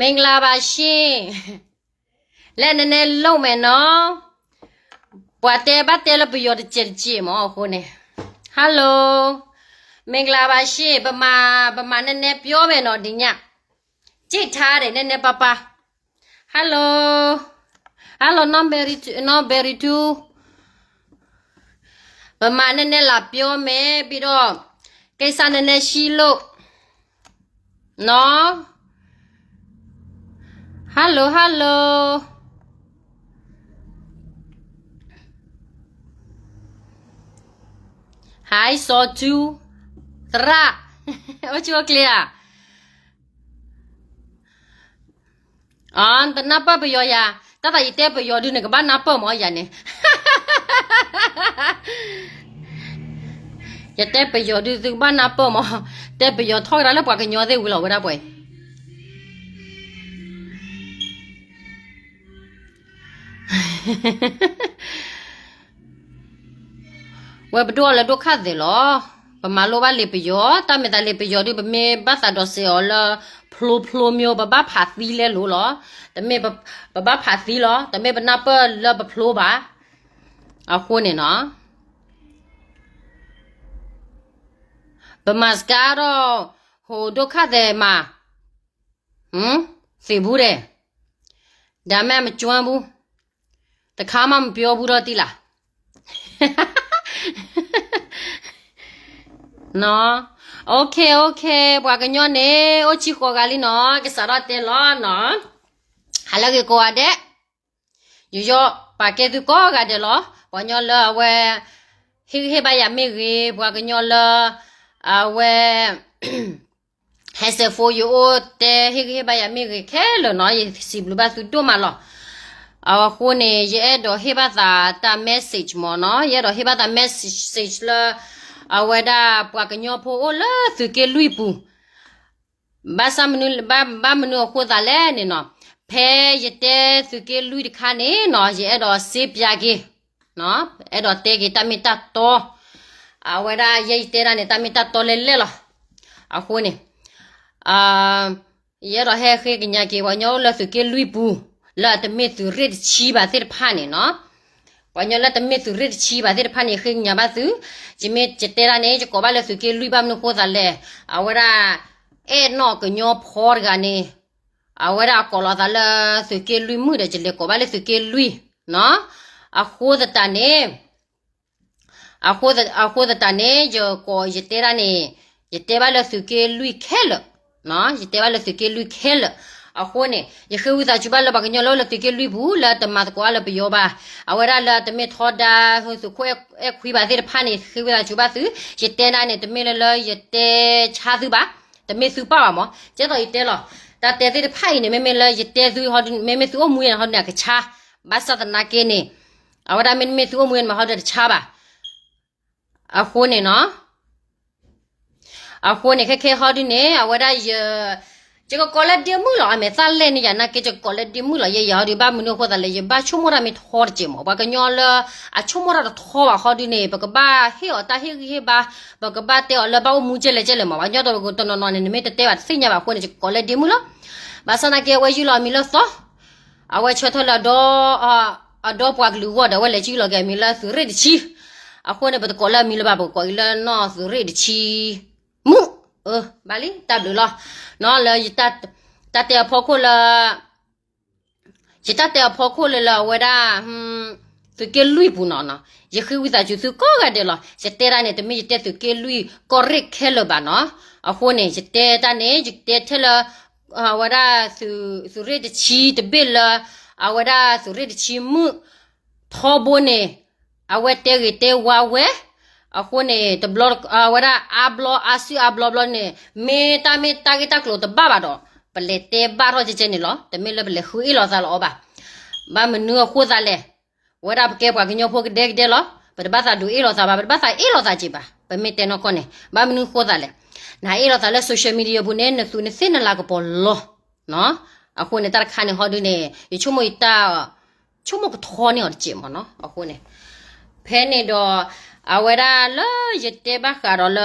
မင်္ဂလာပါရှင်, လဲၣ်နနဲလိၣ်မဲာ်နီၤ, ပှၤတဲဘၣ်တဲလၢပယီၤတစဲးတစဲးမၢ်အဃိန့ၣ်, Hello, မင်္ဂလာပါရှင်, ဗမာ, ဗမာနည်းနည်းပြောမယ်နော် ဒီည, ကြည့်ထားတယ် နည်းနည်းပါးပါး, Hello, Hello, နော်ဘယ်ရီတူ, နော်ဘယ်ရီတူ, ဗမာနည်းနည်းလာပြောမယ်, ပြီးတော့, ကိစ္စနည်းနည်းရှိလို့, နော်, Hello, Hello, Hi, စောထူ, သရၣ်, အိၣ်ဆူၣ်အိၣ်ချ့ဧါ, အတနၢ်ပၢၢ်ပယီၤယၤ, တၢ်သးယတဲပယီၤဒုးန့ၣ် ကဘၣ်နၢ်ပၢၢ်မၢ်ယၤန့ၣ်, ယတဲပယီၤဒုးသုကဘၣ်နၢ်ပၢၢ်မၢ်, တဲပယီၤထီၣ်ကဒါလၢပှၤကညီသ့ၣ်ဝံၤလီၤဝဲဒၣ်ပှဲၤ ဝဲပဒိၣ်အီၤလၢဒိၣ်ခါသဲးလီၤ, ပမၤလိဘၣ်လံာ်ပယီၤ, တၢ်မ့ၢ်သးလံာ်ပယီၤဒုး ပမ့ၢ်ဘၣ်သးဒိးစဲးအီၤလၢ ဖျိဖျိမ့ၢ် ပဘၣ်ဖးသံလဲလိာ်လီၤ, တမ့ၢ်ပ, ပဘၣ်ဖးသံလီၤ, တမ့ၢ်ပနၢ်ပၢၢ်လၢပဖျိဘၣ်, အဃိန့ၣ်နီၤ, ဗမာစကားတော့ ဟိုဒိုခါသဲးမှာ, ဟမ်, သိဘူးတဲ့, ဒါပေမဲ့မကျွမ်းဘူး, တစ်ခါမှမပြောဘူးတော့တိလား, နော်, OK, OK, ပှၤကညီန့ၣ် အိၣ်ဆံဃိးဂၤလံနီၤ, ကစးထီၣ်တဲလီၤနီၤ, ဟါလၢဂ့ၤကိးဂၤဒဲး, ယယီၣ်ပာ်ကဲသုကိးဂၤဒဲးလီၤ, ပှၤကညီလၢအဝဲ ဟ့ၣ်ဂံၢ်ဟ့ၣ်ဘါယၤမ့ၢ်ဂ့ၤ, ပှၤကညီလၢ အဝဲ ဟဲစဲးဖိယအိၣ်တဲ ဟ့ၣ်ဂံၢ်ဟ့ၣ်ဘါယၤမ့ၢ်ဂ့ၤခဲလၢာ်နီၤ, ယစံးဘျုးဘၣ်သုဒိၣ်မးလီၤ, အဃိန့ၣ် ယအဲၣ်ဒိးဟ့ၣ်ဘၣ်သးတၢ် message မၢ်နီၤ, ယအဲၣ်ဒိးဟ့ၣ်ဘၣ်သး message လၢ အဝဲဒၣ်ပှၤကညီဖိအိၣ်လၢသုးက့လွံၢ်ပူၤ ဘၣ်ဆၣ်မနုၤ, ဘၣ်, ဘၣ်မနုၤအဃိသးလဲၣ်န့ၣ်နီၤ, ဖဲယတဲသုးက့လွံၢ်တခါန့ၣ်နီၤ, ယအဲၣ်ဒိးစ့ပျးက့ၤ, အဲၣ်ဒိးတဲက့ၤတၢ်မ့ၢ်တၢ်တီ, အဝဲဒၣ်ယဲယတဲဒၣ်န့ၣ် တၢ်မ့ၢ်တၢ်တီလဲၣ်လဲၣ်လီၤ, အဃိန့ၣ် ယအဲၣ်ဒိးဟဲဃ့ကညးက့ၤ ပှၤကညီလၢသုးက့လွံၢ်ပူၤ, လၢအတမ့ၢ်သုးရ့ၣ်တဆံဘၣ်သ့ၣ်တဖၣ်န့ၣ်နီၤ, ပှၤကညီလၢတမ့ၢ်သုးရ့ၣ်တဆံဘၣ်သ့ၣ်တဖၣ်န့ၣ် ယဃ့ကညးဘၣ်သု, ယမ့ၢ်ယတဲဒၣ်န့ၣ် ယကိးဘၣ်လၢသုးက့လွံၢ်ဘၣ်မနုၤဃိသးလဲၣ်, အဝဲဒၣ် အဲၣ်နီၣ်ကညီဖီတဂၤန့ၣ်, အဝဲဒၣ်အကိးလီၤသးလၢသုးက့လွံၢ်မုၣ်ဒီး ယလဲၤကိးဘၣ်လၢသုးက့လွံၢ်နီၤ, အဃိသတးန့ၣ် အဃိသတးန့ၣ် ယကိး ယတဲဒၣ်န့ၣ် ယတဲဘၣ်လၢသုးက့လွံၢ်ခဲလၢာ်, ယတဲဘၣ်လၢသုးက့လွံၢ်ခဲလၢာ်, အဃိန့ၣ် ယဃ့ဝံသးစူၤဘၣ်လၢပှၤကညီလၢအိၣ်လၢသုးက့လွံၢ်ပူၤ လၢတမၤသကိးအါလၢပယီၤဘၣ်, အဝဲဒၣ်လၢတမ့ၢ်ထီဒါ သုးခိၣ်အဲၣ်ခွံဘၣ်သ့ၣ်တဖၣ်န့ၣ် ဃ့ဝံသးစူၤဘၣ်သု, ယတဲဒၣ်န့ၣ် တမ့ၢ်လၢလၢယတဲဆါသုဘၣ်, တမ့ၢ်သုပၢ်ဘၣ်မၢ်, ကဲသိးယတဲလီၤ, တၢ်တဲသ့ၣ်တဖၣ်အံၤန့ၣ် မ့မ့ၢ်လၢယတဲသု မ့မ့ၢ်သုအိၣ်မူယဲၢ်န့ၣ် ဟီဒုန့ၣ် အကဆါ, ဘၣ်ဆၣ်သနာ်က့န့ၣ် အဝဲဒၣ်မ့မ့ၢ်သုအိၣ်မူယဲၢ်န့ၣ် မ့ၢ်ဟီဒုတဆါဘၣ်, အဃိန့ၣ်နီၤ အဃိန့ၣ် ခဲခဲဟီဒုန့ၣ် အဝဲဒၣ်ယ ယကကိးလၢဒ့မုၣ်လီၤ, အမဲာ်သၣ်လဲၣ်န့ၣ်ယၤနာ်က့ ယကကိးလၢဒ့မုၣ်လီၤ, ယဲယၤဟီဒု ဘၣ်မနုၤအဃိသးလဲၣ်, ယဘၣ်ဆိကမိၣ်တၢ်မ့ၢ်ထီတစဲးမၢ်, ပှၤကညီလၢအဆိကမိၣ်တၢ်တထီဘၣ်ဟီဒုန့ၣ် ပကဘၣ်ဟ့ၣ်အီၤတၢ်ဟ့ၣ်ဂံၢ်ဟ့ၣ်ဘါ, ပကဘၣ်တဲအီၤလၢဘၣ်အိၣ်မူကဲလဲၣ်ကဲလဲၣ်မၢ်, ပှၤကညီတနီၤနီၤန့ၣ် နမ့ၢ်တတဲဘၣ်တသ့ၣ်ညါဘၣ်အဃိန့ၣ် ယကကိးလၢဒ့မုၣ်လီၤ, ဘၣ်ဆၣ်သနာ်က့ အဝဲယုၢ်လီၤအမံၤလၢသီ အဝဲဆၢထၢၣ်လၢ အဒီပှၤကလုာ်အဂီၢ်ဒီး အဝဲလဲၤကံၣ်လီၤက့ၤအမံၤလၢသုးရ့ၣ်တဆံ, အဃိန့ၣ် ပတကိးလၢအမံၤလၢၤဘၣ်, ပကကိးအံၤလၢနီၢ်သုးရ့ၣ်တဆံမုၣ်, ဘၣ်လံ တၢ်ဘျုးလီၤ, နီၢ်လၢ တၢ်တဲအဖီခိၣ်လၢ ယတၢ်တဲအဖီခိၣ်လၢလၢအဝဲဒၣ် သုးက့လွံၢ်ပူၤနီၤ, ယဃ့ဝံသးစူၤသုကိးဂၤဒဲးလီၤ, ယတဲဒၣ်န့ၣ် တမ့ၢ်ယတဲသုးက့လွံၢ်ကီၢ်ရ့ၣ်ခဲလၢာ်ဘၣ်နီၤ, အဃိန့ၣ် ယတဲတၢ်န့ၣ် ယတဲထဲလၢ အဝဲဒၣ် သုးရ့ၣ်တဆံတဘ့ၣ်လၢ အဝဲဒၣ်သုးရ့ၣ်တဆံမုၣ် ထီဘိန့ၣ် အဝဲတဲဂ့ၤတဲဝါဝဲ, အဃိန့ၣ် တဘျီ အဝဲဒၣ်အါဘျီအါစုအါဘျီဘျီန့ၣ် မ့ၢ်တၢ်မ့ၢ်တၢ်ဂ့ၢ်တၢ်ကျိၤတဘၣ်ဘၣ်ဒီး ပလဲၤတဲဘၣ်ထီၣ်ကဲကဲန့ၣ်လီၤ, တမ့ၢ်လၢပလဲၤဃုအ့ၣ်လိာ်သးလီၤအီၤဘၣ်, ဘၣ်မနုၤအဃိသးလဲၣ်, ဝဲဒၣ်ပကဲပှၤကညီဖိကဒဲကဒဲလီၤ, ပတဘၣ်သးဒုးအ့ၣ်လိာ်သးဘၣ်, ပတဘၣ်သးအ့ၣ်လိာ်သးက့ၤဘၣ်, ပမ့ၢ်တဲနီၢ်ကီၢ်န့ၣ် ဘၣ်မနုၤဃိသးလဲၣ်, နဟးအ့ၣ်လိာ်သးလၢ social media ပူၤန့ၣ် နသူးနသ့ၣ်နလၤကပီၤလီၤ အဃိန့ၣ် တၢ်တခါန့ၣ်ဟီဒုန့ၣ် ယဆိကမိၣ်ယတၢ် ဆိကမိၣ်ကထီန့ၢ်အီၤတစဲးမၢ်နီၤ, အဃိန့ၣ် ဖဲန့ၣ်ဒီး အဝဲဒၣ်လၢယတဲဘၣ်ဃးဒီးလၢ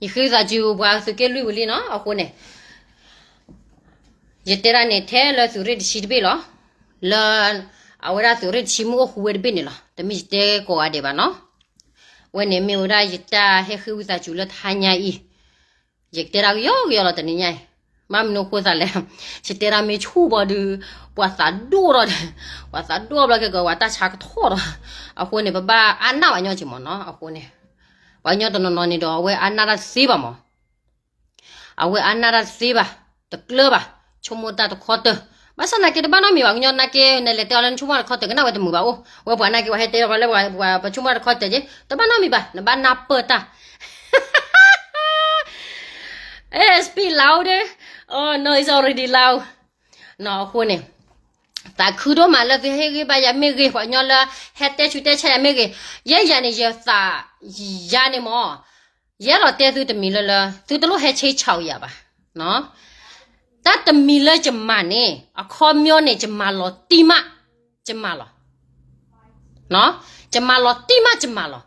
ယဃ့သးစူၤပှၤသုးက့လွံၢ်ဝံၤလံနီၤ, အဃိန့ၣ် ယတဲဒၣ်န့ၣ်ထဲလၢသုးရ့ၣ်တဆံတဘ့ၣ်လီၤ. လၢအဝဲဒၣ်သုးရ့ၣ်တဆံမုၢ်အိၣ်ဃုဝဲတဘ့ၣ်န့ၣ်လီၤ. တမ့ၢ်ယတဲကိးဂၤဒဲးဘၣ်နီၤ. ဝဲန့ၣ်မ့ၢ်ဝဲဒၣ်ယတၢ်ဟဲဃ့ဝံသးစူၤလၢတဟါညါအံၤ, ယကတဲဒၣ်ကယီကယီလီၤတနံၤညါအံၤ. ဘၣ်မနုၤအဃိသးလဲၣ်, ယတဲဒၣ်မ့ၢ်ဆူၣ်ဘီဒုး, ပှၤသးဒိၣ်ထီၣ်ဒီး, ပှၤသးဒိၣ်ဘျီကဲကီး ပှၤတၢ်ဆါကထီၣ်ဒီး, အဃိန့ၣ် ပဘၣ်အါနၢ်ပှၤကညီက့မးနီၤ. အဃိန့ၣ် ပှၤကညီတနီၤနီၤန့ၣ်ဒီး အဝဲအါနၢ်တၢ်တသ့ဘၣ်မး အဝဲအါနၢ်တၢ်တသ့ဘၣ်, တကျၢၤဘၣ်, ဆိကမိၣ်တၢ်တခီတၢၤ. ဘၣ်ဆၣ်နာ်က့တဘၣ်နီတမံၤဘၣ်, ကညီနာ်က့ နလဲၤတဲအီၤလၢနဆိကမိၣ်တၢ်တခီတၢၤ ကနၣ်ဝဲတမုာ်ဘၣ်အိၣ်, ဝဲပှၤနာ်က့ ပှၤဟဲတဲအီၤလၢပှၤပဆိကမိၣ်တၢ်တခီတၢၤက့, တဘၣ်နီတမံၤဘၣ်, နဘၣ်နၢ်ပၢၢ်တၢ် Hey, speak louder. Oh, no, it's already loud. နီၤ အဃိန့ၣ် သးခုဒိၣ်မးလၢသုဟ့ၣ်ဂံၢ်ဘါယၤမ့ၢ်ဂ့ၤ, ပှၤကညီလၢဟဲတဲဆူးတဲဆါယၤမ့ၢ်ဂ့ၤ, ယဲယၤန့ၣ် ယသး ယၤန့ၣ်မး, ယအဲၣ်ဒိးတဲသုတမံၤလၢလၢ သုတလိၣ်ဟဲဆ့ဆီးယၤဘၣ်. တၢ်တမံၤလၢယမၤန့ၣ် အခီပညီန့ၣ် ယမၤလီၤတံၢ်မး, ယမၤလီၤ ယမၤလီၤတံၢ်မး ယမၤလီၤ.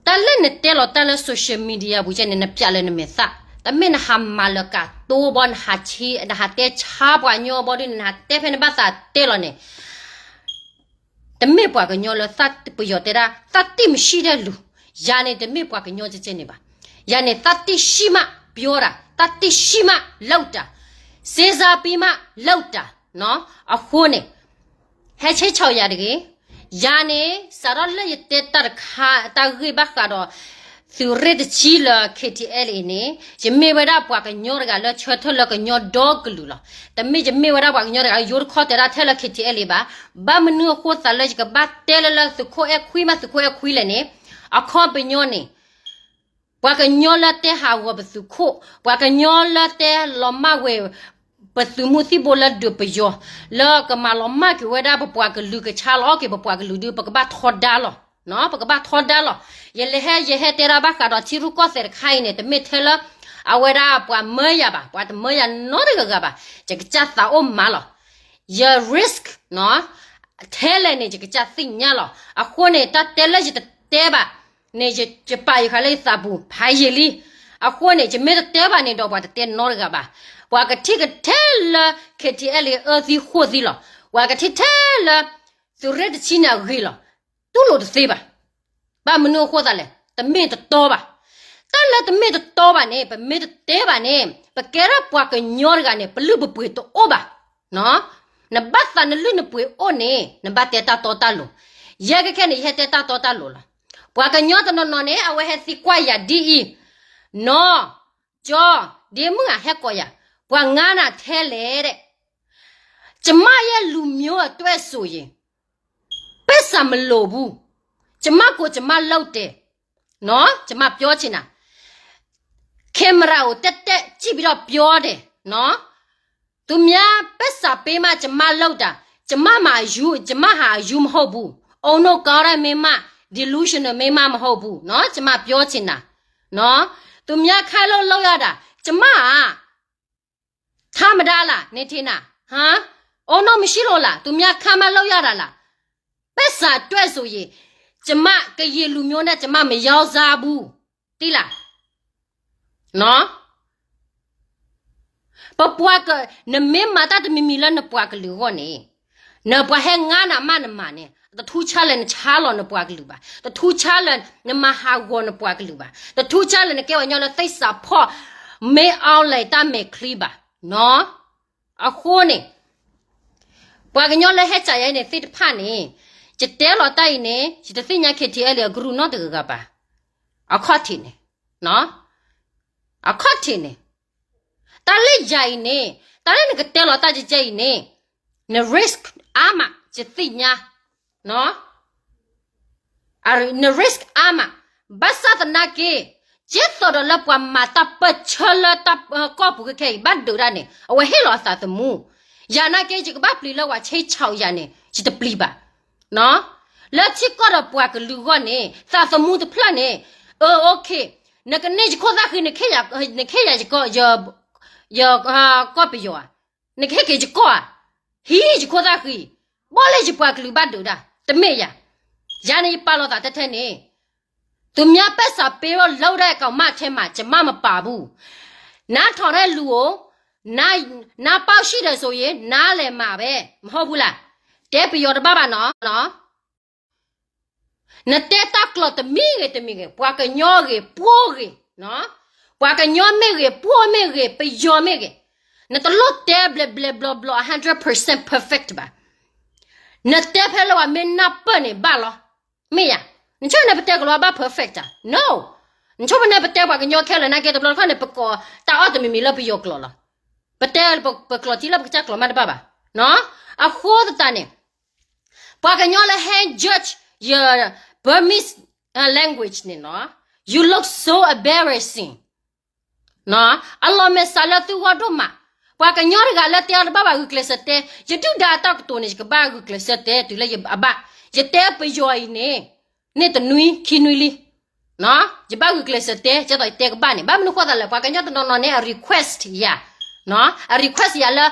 တၢ်လၢနတဲလီၤတၢ်လၢ social media ပူၤကဲန့ၣ် နပျးလၢနမဲာ်သၣ်, တမ့ၢ်နဟးမၤလၢကတိၤဘီ နဟးဆ့, နဟးတဲဆါပှၤကညီဘီဒ်န့ၣ် နဟးတဲဖဲနဘၣ်သးတဲလီၤန့ၣ် တမ့ၢ်ပှၤကညီလၢသးပယီၤတဲဒၣ် သတ္တိမရှိတဲ့လူ, ယၤန့ၣ်တမ့ၢ်ပှၤကညီကဲကဲန့ၣ်ဘၣ်. ယၤန့ၣ် သတ္တိရှိမှပြောတာ, သတ္တိရှိမှလုပ်တာ, စဉ်းစားပြီးမှလုပ်တာ, အဃိန့ၣ် ဟဲဆ့ဆီးယၤတဂ့ၤ. ယၤန့ၣ် စးထီၣ်လၢယတဲတၢ်တခါ တၢ်ဂ့ၢ်ဘၣ်ဃးဒီး သုးရ့ၣ်တဆံလၢ K T L A န့ၣ် ယမ့ၢ်ဝဲဒၣ်ပှၤကညီတဂၤလၢဆၢထၢၣ်လၢကညီဒီကလုာ်လီၤ. တမ့ၢ်ယမ့ၢ်ဝဲဒၣ်ပှၤကညီတဂၤလၢယိတခီတဲဒၣ်ထဲလၢ K T L A ဘၣ်. ဘၣ်မနုၤအဃိသးလၢယကဘၣ်တဲလၢလၢသုးခိၣ်အဲၣ်ခွံမး သုးခိၣ်အဲၣ်ခွံလဲၣ်န့ၣ်, အခီပညီန့ၣ် ပှၤကညီလၢတဲဟးဂီၤပသုးခိၣ်, ပှၤကညီလၢတဲလီၤမၢ်ဝဲ ပသုးမုၢ်သံၣ်ဘိလၢဒုးပယီၤ, လၢကမၤလီၤမၢ်က့ၤဝဲဒၣ်ပပှၤကလုာ် ကဆါလီၤအီၣ်က့ၤပပှၤကလုာ်ဒီး ပကဘၣ်ထီဒါလီၤ. ပကဘၣ်ထီဒါလီၤ. ယလဲၤဟဲ ယဟဲတဲဒၣ်ဘၣ်ဃးဒီးထံရူၢ်ကီၢ်သဲးတခါအံၤန့ၣ် တမ့ၢ်ထဲလၢ အဝဲဒၣ်ပှၤမၢယၤဘၣ်, ပှၤတမၢယၤနီတဂၤဂၤဘၣ်. ယကစၢ်သးအိၣ်မးလီၤ. ယ risk ထဲလဲၣ်န့ၣ် ယကစၢ်သ့ၣ်ညါလီၤ. အဃိန့ၣ် တၢ်တဲလၢယတတဲဘၣ်န့ၣ် ယပာ်ယဃာ်လၢယသးပူၤ ဖးယံာ်လံ. အဃိန့ၣ် ယမ့ၢ်တတဲဘၣ်န့ၣ်ဒီး ပှၤတတဲနီတဂၤဘၣ်. ပှၤကထံၣ်ကထဲလၢ K T L A အၢသံဃိၣ်သံလီၤ. ပှၤကထံၣ်ထဲလၢ သုးရ့ၣ်တဆံန့ၣ်အဂ့ၤလီၤ. တူၢ်လိာ်တသ့ဘၣ်. ဘၣ်မနုၤအဃိသးလဲၣ်, တမ့ၢ်တတီဘၣ်. တၢ်လၢတမ့ၢ်တတီဘၣ်န့ၣ် ပမ့ၢ်တတဲဘၣ်န့ၣ် ပကဲဒၣ်ပှၤကညီတဂၤန့ၣ် ပလုၢ်ပပှ့ၤတအိၣ်ဘၣ်. နဘၣ်သးနလုၢ်နပှ့ၤအိၣ်န့ၣ် နဘၣ်တဲတၢ်တီတၢ်လိၤ. ယဲခဲခဲန့ၣ် ယဟဲတဲတၢ်တီတၢ်လိၤလီၤ. ပှၤကညီတနီၤနီၤန့ၣ် အဝဲဟဲသံကွၢ်ယၤဒ်အံၤ, နီၢ်ကၠီ, ဒ့မုၣ်ဧၢ ဟဲကိးယၤ, ပှၤငါနၤထဲလဲၣ်ဒဲး ကျမရဲ့လူမျိုးအတွက်ဆိုရင် ပိုက်ဆံမလိုဘူး. ကျမကိုယ်ကျမလုပ်တယ်. နော်, ကျမပြောချင်တာ. camera ကို တက်တက်ကြည့်ပြီးတော့ ပြောတယ်နော်. သူများပိုက်ဆံပေးမှ ကျမလုပ်တာ. ကျမမှာအယူ, ကျမဟာအယူမဟုတ်ဘူး. အုံနောက်ကောင်းတဲ့မိန်းမ, delusional မိန်းမမဟုတ်ဘူးနော်. ကျမပြောချင်တာနော်. သူများခိုင်းလို့လုပ်ရတာ. ကျမက ထမ်းမဒါလား နေထင်တာ, ဟမ်, အုံနောက်မရှိလို့လား, သူများခိုင်းမှလုပ်ရတာလား. ပိုက်ဆံအတွက်ဆိုရင် ကျမကရင်လူမျိုးနဲ့ ကျမမရောစားဘူး, သိလား. နော်, ပပှၤက, နမ့ၢ်မၤတၢ်တမံၤမံၤလၢနပှၤကလုာ်အဂီၢ်န့ၣ်, နပှၤဟဲငါနၤမးနမၤန့ၣ် တထူးဆါလၢနဆါလီၤနပှၤကလုာ်ဘၣ်, တထူးဆါလၢနမၤဟးဂီၤနပှၤကလုာ်ဘၣ်, တထူးဆါလၢနကဲပှၤကညီလၢသစ္စာဖောက်, မင်းအောင်လှိုင် တၢ်မဲာ်ချံဘၣ်, နော်. အဃိန့ၣ် ပှၤကညီလၢဟဲစံးယၤအံၤန့ၣ် သ့ၣ်တဖၣ်န့ၣ်, ယတဲလီၤတၢ်အံၤန့ၣ် ယတသ့ၣ်ညါ K T L အကရူၢ်နီတဂၤဂၤဘၣ်. အခီၣ်ထံးန့ၣ်, အခီၣ်ထံးန့ၣ်, တၢ်လၢယၤအံၤန့ၣ်, တၢ်လၢနကတဲလီၤတၢ်ကကဲအံၤန့ၣ်, န risk အါမး ယသ့ၣ်ညါ, န risk အါမး, ဘၣ်ဆၣ်သနာ်က့ ကဲသိးဒီးလၢပှၤမၤတၢ်ပၢၢ်ဆၢလၢတၢ်ကီၢ်ပူၤခဲခဲအံၤ ဘၣ်ဒုးဒၣ်န့ၣ် အဝဲဟ့ၣ်လီၤအသးသမူ, ယၤနာ်က့ ယကဘၣ်ပျံၤလၢပှၤဆ့ဆီးယၤန့ၣ် ယတပျံၤဘၣ်. လၢထံကီၢ်ဒီးပှၤကလုာ်အဂီၢ်န့ၣ် သးသမူတဖျၢၣ်န့ၣ်, အၢ okay, နကန့ၢ်ယခိၣ်သၣ်ဃံ, နကဟ့ၣ်ယၤ, ယကီၢ်ပယီၤဧါ, နကဟ့ၣ်က့ၤယကီၢ်ဧါ, ဟံးယခိၣ်သၣ်ဃံ, ဘီၣ်လၢယပှၤကလုာ်ဘၣ်ဒုးဒၣ်, တမ့ၢ်ယၤ, ယၤန့ၣ်ယပာ်လီၤသးထဲထဲန့ၣ်, သူများပိုက်ဆံပေးလို့လုပ်တဲ့ကောင်မထဲမှာ ကျမမပါဘူး. နားထောင်တဲ့လူကို န နားပေါက်ရှိတယ်ဆိုရင် နားလည်မှာပဲ မဟုတ်ဘူးလား. တဲပယီၤတဘၣ်ဘၣ်နီၤ. နတဲတၢ်ကျိာ်တမံၤဂ့ၤတမံၤဂ့ၤ, ပှၤကညီဂ့ၤ, ပှိၢ်ဂ့ၤ, ပှၤကညီမ့ၢ်ဂ့ၤ, ပှိၢ်မ့ၢ်ဂ့ၤ, ပယီၤမ့ၢ်ဂ့ၤ, နတလိၣ်တဲဘျဲးဘျဲးဘျီဘျီ hundred percent perfect ဘၣ်. နတဲဖဲလၢပှၤမ့ၢ်နၢ်ပၢၢ်န့ၣ်ဘၣ်လီၤ. မ့ၢ်ယၤ, နဆိကမိၣ်န့ၣ်ပတဲကလီၤဘၣ် perfect တၢ်. No. နဆိကမိၣ်န့ၣ်ပတဲပှၤကညီခဲလၢာ်နာ်က့ တဘျီတခီၣ်န့ၣ် ပကိးတၢ်အီၣ်တမံၤမံၤလၢပယီၤကျိာ်လီၤ. ပတဲပကျိာ်ထံလၢပကစၢ်ကျိာ်မးတဘၣ်ဘၣ်. အဃိသတးန့ၣ် ပှၤကညီလၢဟဲ judge your Burmese language န့ၣ်နီၤ, you look so embarrassing. အလီၤမဲာ်ဆှးလၢသုဂီၢ်ဒိၣ်မး. ပှၤကညီတဂၤလၢတဲအီၤတဘၣ်ဘၣ်ဂုာ်ကျဲးစၢးတဲ, ယဒုၣ်ဒါအတၢ်ကတိၤန့ၣ် ယကဘၣ်ဂုာ်ကျဲးစၢးတဲတုၤလၢယဘၣ်, ယတဲပယီၤအံၤန့ၣ် န့ၢ်တနွံခံနွံလံ. ယဘၣ်ဂုာ်ကျဲးစၢးတဲ ကဲသိးယတဲကဘၣ်န့ၣ် ဘၣ်မနုၤဃိသးလဲၣ် ပှၤကညီတနီၤနီၤန့ၣ် အ request ယၤ, အ request ယၤလၢ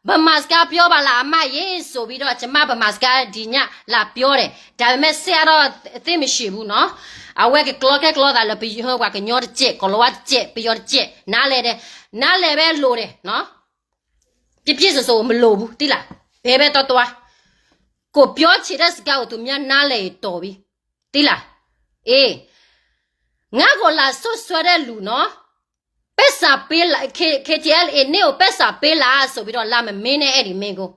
ဗမာစကားပြောပါလား အမရေဆိုပြီးတော့ ကျမဗမာစကားဒီညလာပြောတယ် ဒါပေမဲ့ ဆရာတော့သိမရှိဘူးနော် အဝဲကကျီကဲကျီသးလၢပယီၤ ပှၤကညီတစဲး ကီၤလၤဝါတစဲး ပယီၤတစဲး နားလဲၤတယ် နားလဲၤပဲလိၤတယ်နော် ပြည့်ပြည့်စုံစုံမလိုဘူး သိလား ဘဲဘဲသွားသွား ကိုပြောချင်တဲ့စကားကိုသူများနားလည်ရင်တော်ပြီ သိလား အေး ငါ့ကိုလာစွပ်စွဲတဲ့လူနော် ပိုက်ဆံပေးလား K- KTLA န့ၣ်ကိုပိုက်ဆံပေးလားဆိုပြီးတော့လာမမင်းနဲ့အဲ့ဒီမင်းကို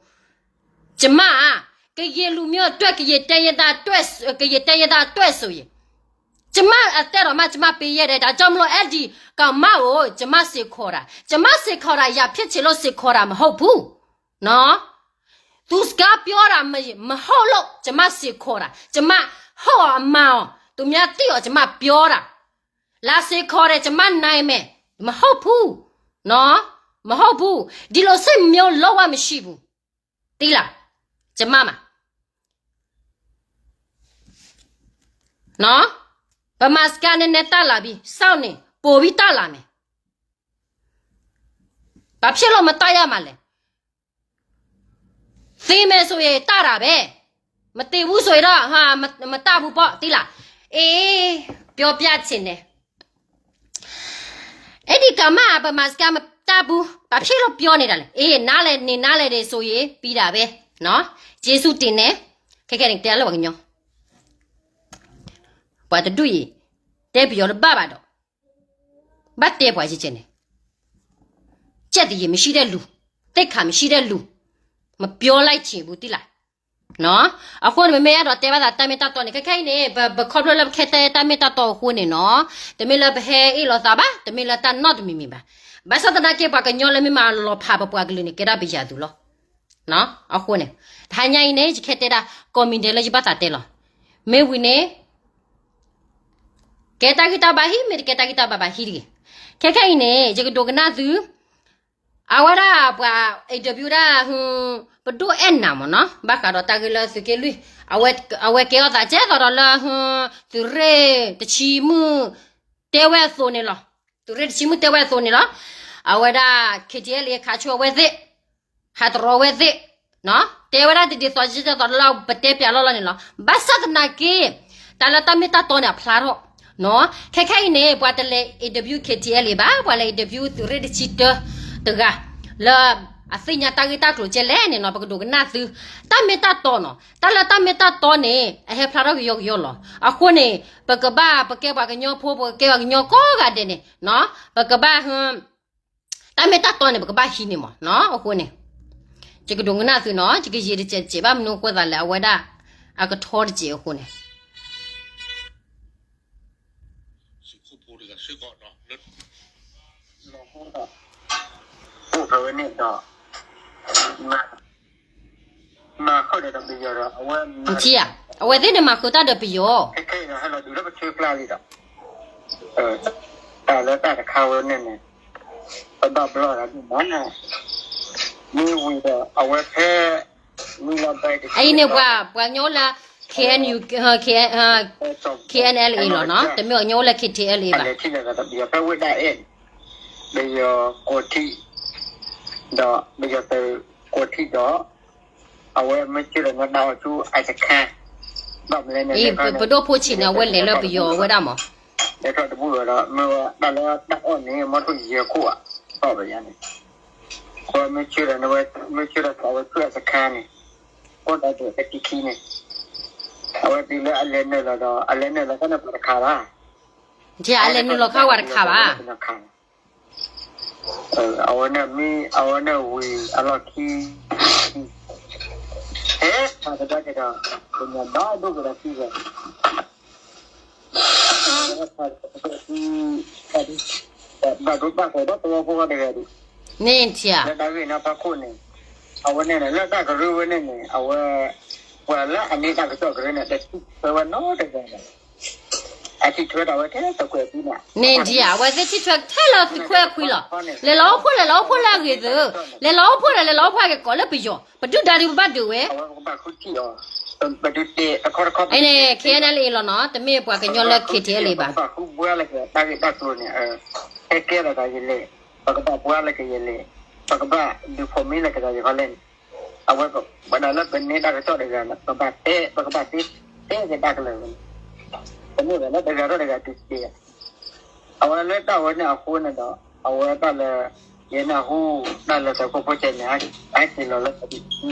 ကျမကရင်လူမျိုးအတွက်ကရင်တိုင်းရင်းသားအတွက်ဆိုရင်ကျမအသက်တောင်မှကျမပေးရတယ်ဒါကြောင့်မလို့အဲ့ဒီကောင်မကိုကျမစင်ခေါ်တာကျမစင်ခေါ်တာရဖြစ်ချင်လို့စင်ခေါ်တာမဟုတ်ဘူးနော်သူစကားပြောတာမဟုတ်လို့ကျမစင်ခေါ်တာကျမဟုတ်အောင်အမှန်အောင်သူများသိအောင်ကျမပြောတာလာစင်ခေါ်တယ်ကျမနိုင်မယ်မဟုတ်ဘူးနော်မဟုတ်ဘူးဒီလိုစိတ်မျိုးလုံးဝမရှိဘူးသိလားကျမမှာနော်ဗမာစကားနည်းနည်းတက်လာပြီစောင့်နေပိုပြီးတက်လာမယ်ဘာဖြစ်လို့မတက်ရမှာလဲ သေမယ်ဆိုရင်တတ်တာပဲမသေဘူးဆိုရင်တော့ဟာမမတတ်ဘူးပေါ့သိလားအေးပြောပြချင်တယ်အဲ့ဒီကမ္မဗမာစကားမတတ်ဘူးဘာဖြစ်လို့ပြောနေတာလဲအေးနားလဲနေနားလဲတယ်ဆိုရင်ပြီးတာပဲနော်ကျေးဇူးတင်တယ်ခဲခဲနေတဲလို့ပါကညောပှၤတဒူၣ်ရီတဲပယီၤတဘၣ်ဘၣ်တော့ ဘၣ်တဲပှၤယဲကဲန့ၣ် ကြက်သရေမရှိတဲ့လူသိက္ခာမရှိတဲ့လူမပြောလိုက်ချင်ဘူးသိလားနော်အဃိန့ၣ်မ့မ့ၢ်အဲၣ်ဒိးတဲဘၣ်သးတၢ်မ့ၢ်တၢ်တီန့ၣ်ခဲခဲအံၤန့ၣ်ပပခီဖျိလၢပခဲတဲတၢ်မ့ၢ်တၢ်တီအဃိန့ၣ်နော်တမ့ၢ်လၢပဟဲအ့ၣ်လိာ်သးဘၣ်တမ့ၢ်လၢတၢ်နီၣ်တမံၤမံၤဘၣ်ဘၣ်ဆၣ်သနာ်က့ပှၤကညီလၢမ့ၢ်မၤလီၤဖးပပှၤကလုာ်န့ၣ်ကဲဒၣ်ပယၤသူလီၤအဃိန့ၣ် တဟါညါအံၤန့ၣ် ယခဲတဲဒၣ် comment လၢယဘၣ်သးတဲလီၤ. မ့ၢ်ဝံၤန့ၣ် ကဲတၢ်ဂံၢ်တၢ်ဘါဟံၣ် မ့ၢ်တကဲတၢ်ဂံၢ်တၢ်ဘါဘၣ်ဟံၣ်တဂ့ၤ. ခဲခဲအံၤန့ၣ် ယကဒိကနၣ်သု အဝဲဒၣ်ပှၤ interview ဒၣ် ပဒိၣ်အဲၣ်နၤမ့ၢ်နီၤ ဘၣ်ဃးဒီးတၢ်ဂ့ၢ်လၢသုးက့လွံၢ် အဝဲကဲအီၤသးကဲသိးဒီးလၢ သုးရ့ၣ်တဆံမုၣ် တဲဝဲအသိးန့ၣ်လီၤ. သုးရ့ၣ်တဆံမုၣ်တဲဝဲအသိးန့ၣ်လီၤ. အဝဲဒၣ် KTLA ခးဆိအဝဲသ့ၣ် ဟးတရီဝဲသ့ၣ် တဲဝဲဒၣ်တဒ်သိးကဲသိးလၢပတဲပၠးလီၢ်လီၢ်န့ၣ်လီၤ. ဘၣ်ဆၣ်သနာ်က့ တၢ်လၢတၢ်မ့ၢ်တၢ်တီန့ၣ်အဖျါထီၣ် ခဲခဲအံၤန့ၣ် ပှၤတလဲၤ interview KTLA ဘၣ် ပှၤလဲၤ interview သုးရ့ၣ်တဆံတၢတဂၤ လၢအသ့ၣ်ညါတၢ်ဂ့ၢ်တၢ်ကျိၤကဲလဲၣ်န့ၣ်နီၤ ပကဒိးကနၣ်သု တၢ်မ့ၢ်တၢ်တီနီၤ တၢ်လၢတၢ်မ့ၢ်တၢ်တီန့ၣ် အဟဲဖျါထီၣ်ကယီကယီလီၤ. အဃိန့ၣ် ပကဘၣ်ပကဲပှၤကညီဖိ ပကကဲပှၤကညီကိးဂၤဒဲးန့ၣ် ပကဘၣ် တၢ်မ့ၢ်တၢ်တီန့ၣ် ပကဘၣ်ဟံးန့ၢ်မးနီၤ အဃိန့ၣ် ယကဒိးကနၣ်သုနီၤ ယကယံာ်တစဲးတစဲးဘၣ်မနုၤအဃိသးလဲၣ် အဝဲဒၣ်အကထီတစဲးအဃိန့ၣ် နထံၣ်ဧါ အဝဲသ့ၣ်န့ၣ်မၤဃုာ်တၢ်ဒီးပယီၤ တၢ်လၢတၢ်တခါဝဲန့ၣ်န့ၣ် ပဘၣ်ဘျီၣ်ဒီးဒ်မး မ့ၢ်ဝံၤဒီးအဝဲဖဲ ဝံၤလီၤဘဲ အအံၤန့ၣ်ပှၤ ပှၤကညီအိၣ်လၢ KNU KNLA လီၤနီၤ တမ့ၢ်ပှၤကညီအိၣ်လၢ KTLA ဘၣ် ဖဲဝဲဒၣ်အဲၣ် ပယီၤကိးထံၣ် ဒီးပယီၤသုးကိးထံၣ်ဒီး အဝဲမ့ၢ်စ့ၢ်ကီးမ့ၢ်တၢ်အီၣ်ဆူအတခါ ဘၣ်မလဲၣ်န့ၣ် ပဒိၣ်ဖိဆံးန့ၣ် အဝဲလဲၤလၢပယီၤဝဲဒၣ်မး လဲၤထီၣ်တဘူၣ်ဝဲဒီး မ့ၢ်ဝဲတၢ်လၢတၢ်အီၣ်န့ၣ် မီၢ်ထူၣ်ယဲၢ်ခိၣ်ဧါ ဘၣ်ပယါန့ၣ် အဝဲမ့ၢ်ဆၢဒီး မ့ၢ်ဆၢဒီး အဝဲဆူၣ်အစခါန့ၣ်, အိၣ်ဒီးတကံခံန့ၣ်, အဝဲတုၤလၢအလဲၤနုာ်လီၤဒီး အလဲၤနုာ်လီၤတၢ်န့ၣ် ပှၤတခါဘၣ်, အလဲၤနုာ်လီၤခါဝဲတခါဘၣ်. အဝဲန့ၣ်မ့ၢ် အဝဲန့ၣ်ဝံၤအလီၢ်ခံ ဟဲခးကဒါက့ၤဒီး ပမၤဘၣ်ဒိၣ်ကဒီးခံဂၤ ဘၣ်ဒိဘၣ်ထံးဒီးသဝီဖိတဂၤဒီး န့ၣ်ထံဧါ လၢတၢ်ဂ့ၢ်န့ၣ်ဖီခိၣ်န့ၣ်, အဝဲန့ၣ် လၢတၢ်ကရၢဝဲန့ၣ်န့ၣ် အဝဲ ပှၤလၢအန့ၢ်တၢ်ကစီၣ်ကရၢန့ၣ် တထံၣ်ထွဲဝဲနီတဂၤန့ၣ်, အထံၣ်ထွဲဒီးအဝဲထဲတကွဲးသံန့ၣ်, န့ၣ်ထံဧါ အဝဲသ့ၣ်ထံၣ်ထွဲထဲလၢသုးခိၣ်အဲၣ်ခွံလီၤ. လဲၤလီၤအိၣ်ဖှိၣ် လဲၤလီၤအိၣ်ဖှိၣ်လၢအဂ့ၤသု, လဲၤလီၤအိၣ်ဖှိၣ်ဒီး လဲၤလီၤအိၣ်ဖှိၣ်အဂ့ၤကိးလၢပယီၤ ပဒုၣ်ဒါဒုးပဘၣ်ဒုးဝဲ ပကဘၣ်ဃုထံၣ်အီၤ, ပဒုးတဲတခီတခီ အန့ၣ် ခဲအံၤန့ၣ်လၢအံၤလီၤနီၤ တမ့ၢ်ပှၤကညီလၢ ခ့ထံအဲလ့ဘၣ်. ပကဘၣ်ဃုဘှါလၢကတၢ်ဂ့ၢ်တၢ်ကျိၤန့ၣ်, ဟဲကဲထီၣ်သးယလဲၣ်, ပကဘၣ်ဘှါလၢကယလဲၣ်, ပကဘၣ်ဒုးဖိးမံလၢကတၢ်ဂ့ၢ်ခီလဲၣ်န့ၣ်, အဝဲပဝဲဒၣ်လၢပန့ၢ်တၢ်ကစီၣ်တဂၤန့ၣ် ပဘၣ်တဲ ပကဘၣ်တဲ တဲက့ၤတၢ်ကလၢာ်န့ၣ်, ပမ့ၢ်ဒၣ်လၢတဂၤဒီးတဂၤတုၤတက့ၢ် အဝဲလၢတၢ်ဝဲန့ၣ်အဃိန့ၣ်ဒီး အဝဲတၢ်လၢ ယဲန့ၣ်အဃိ တၢ်လၢသုးခိၣ်ဖိစဲးန့ၣ် ဟဲက့ၤလီၤလၢသရ့ၣ်တဆံ,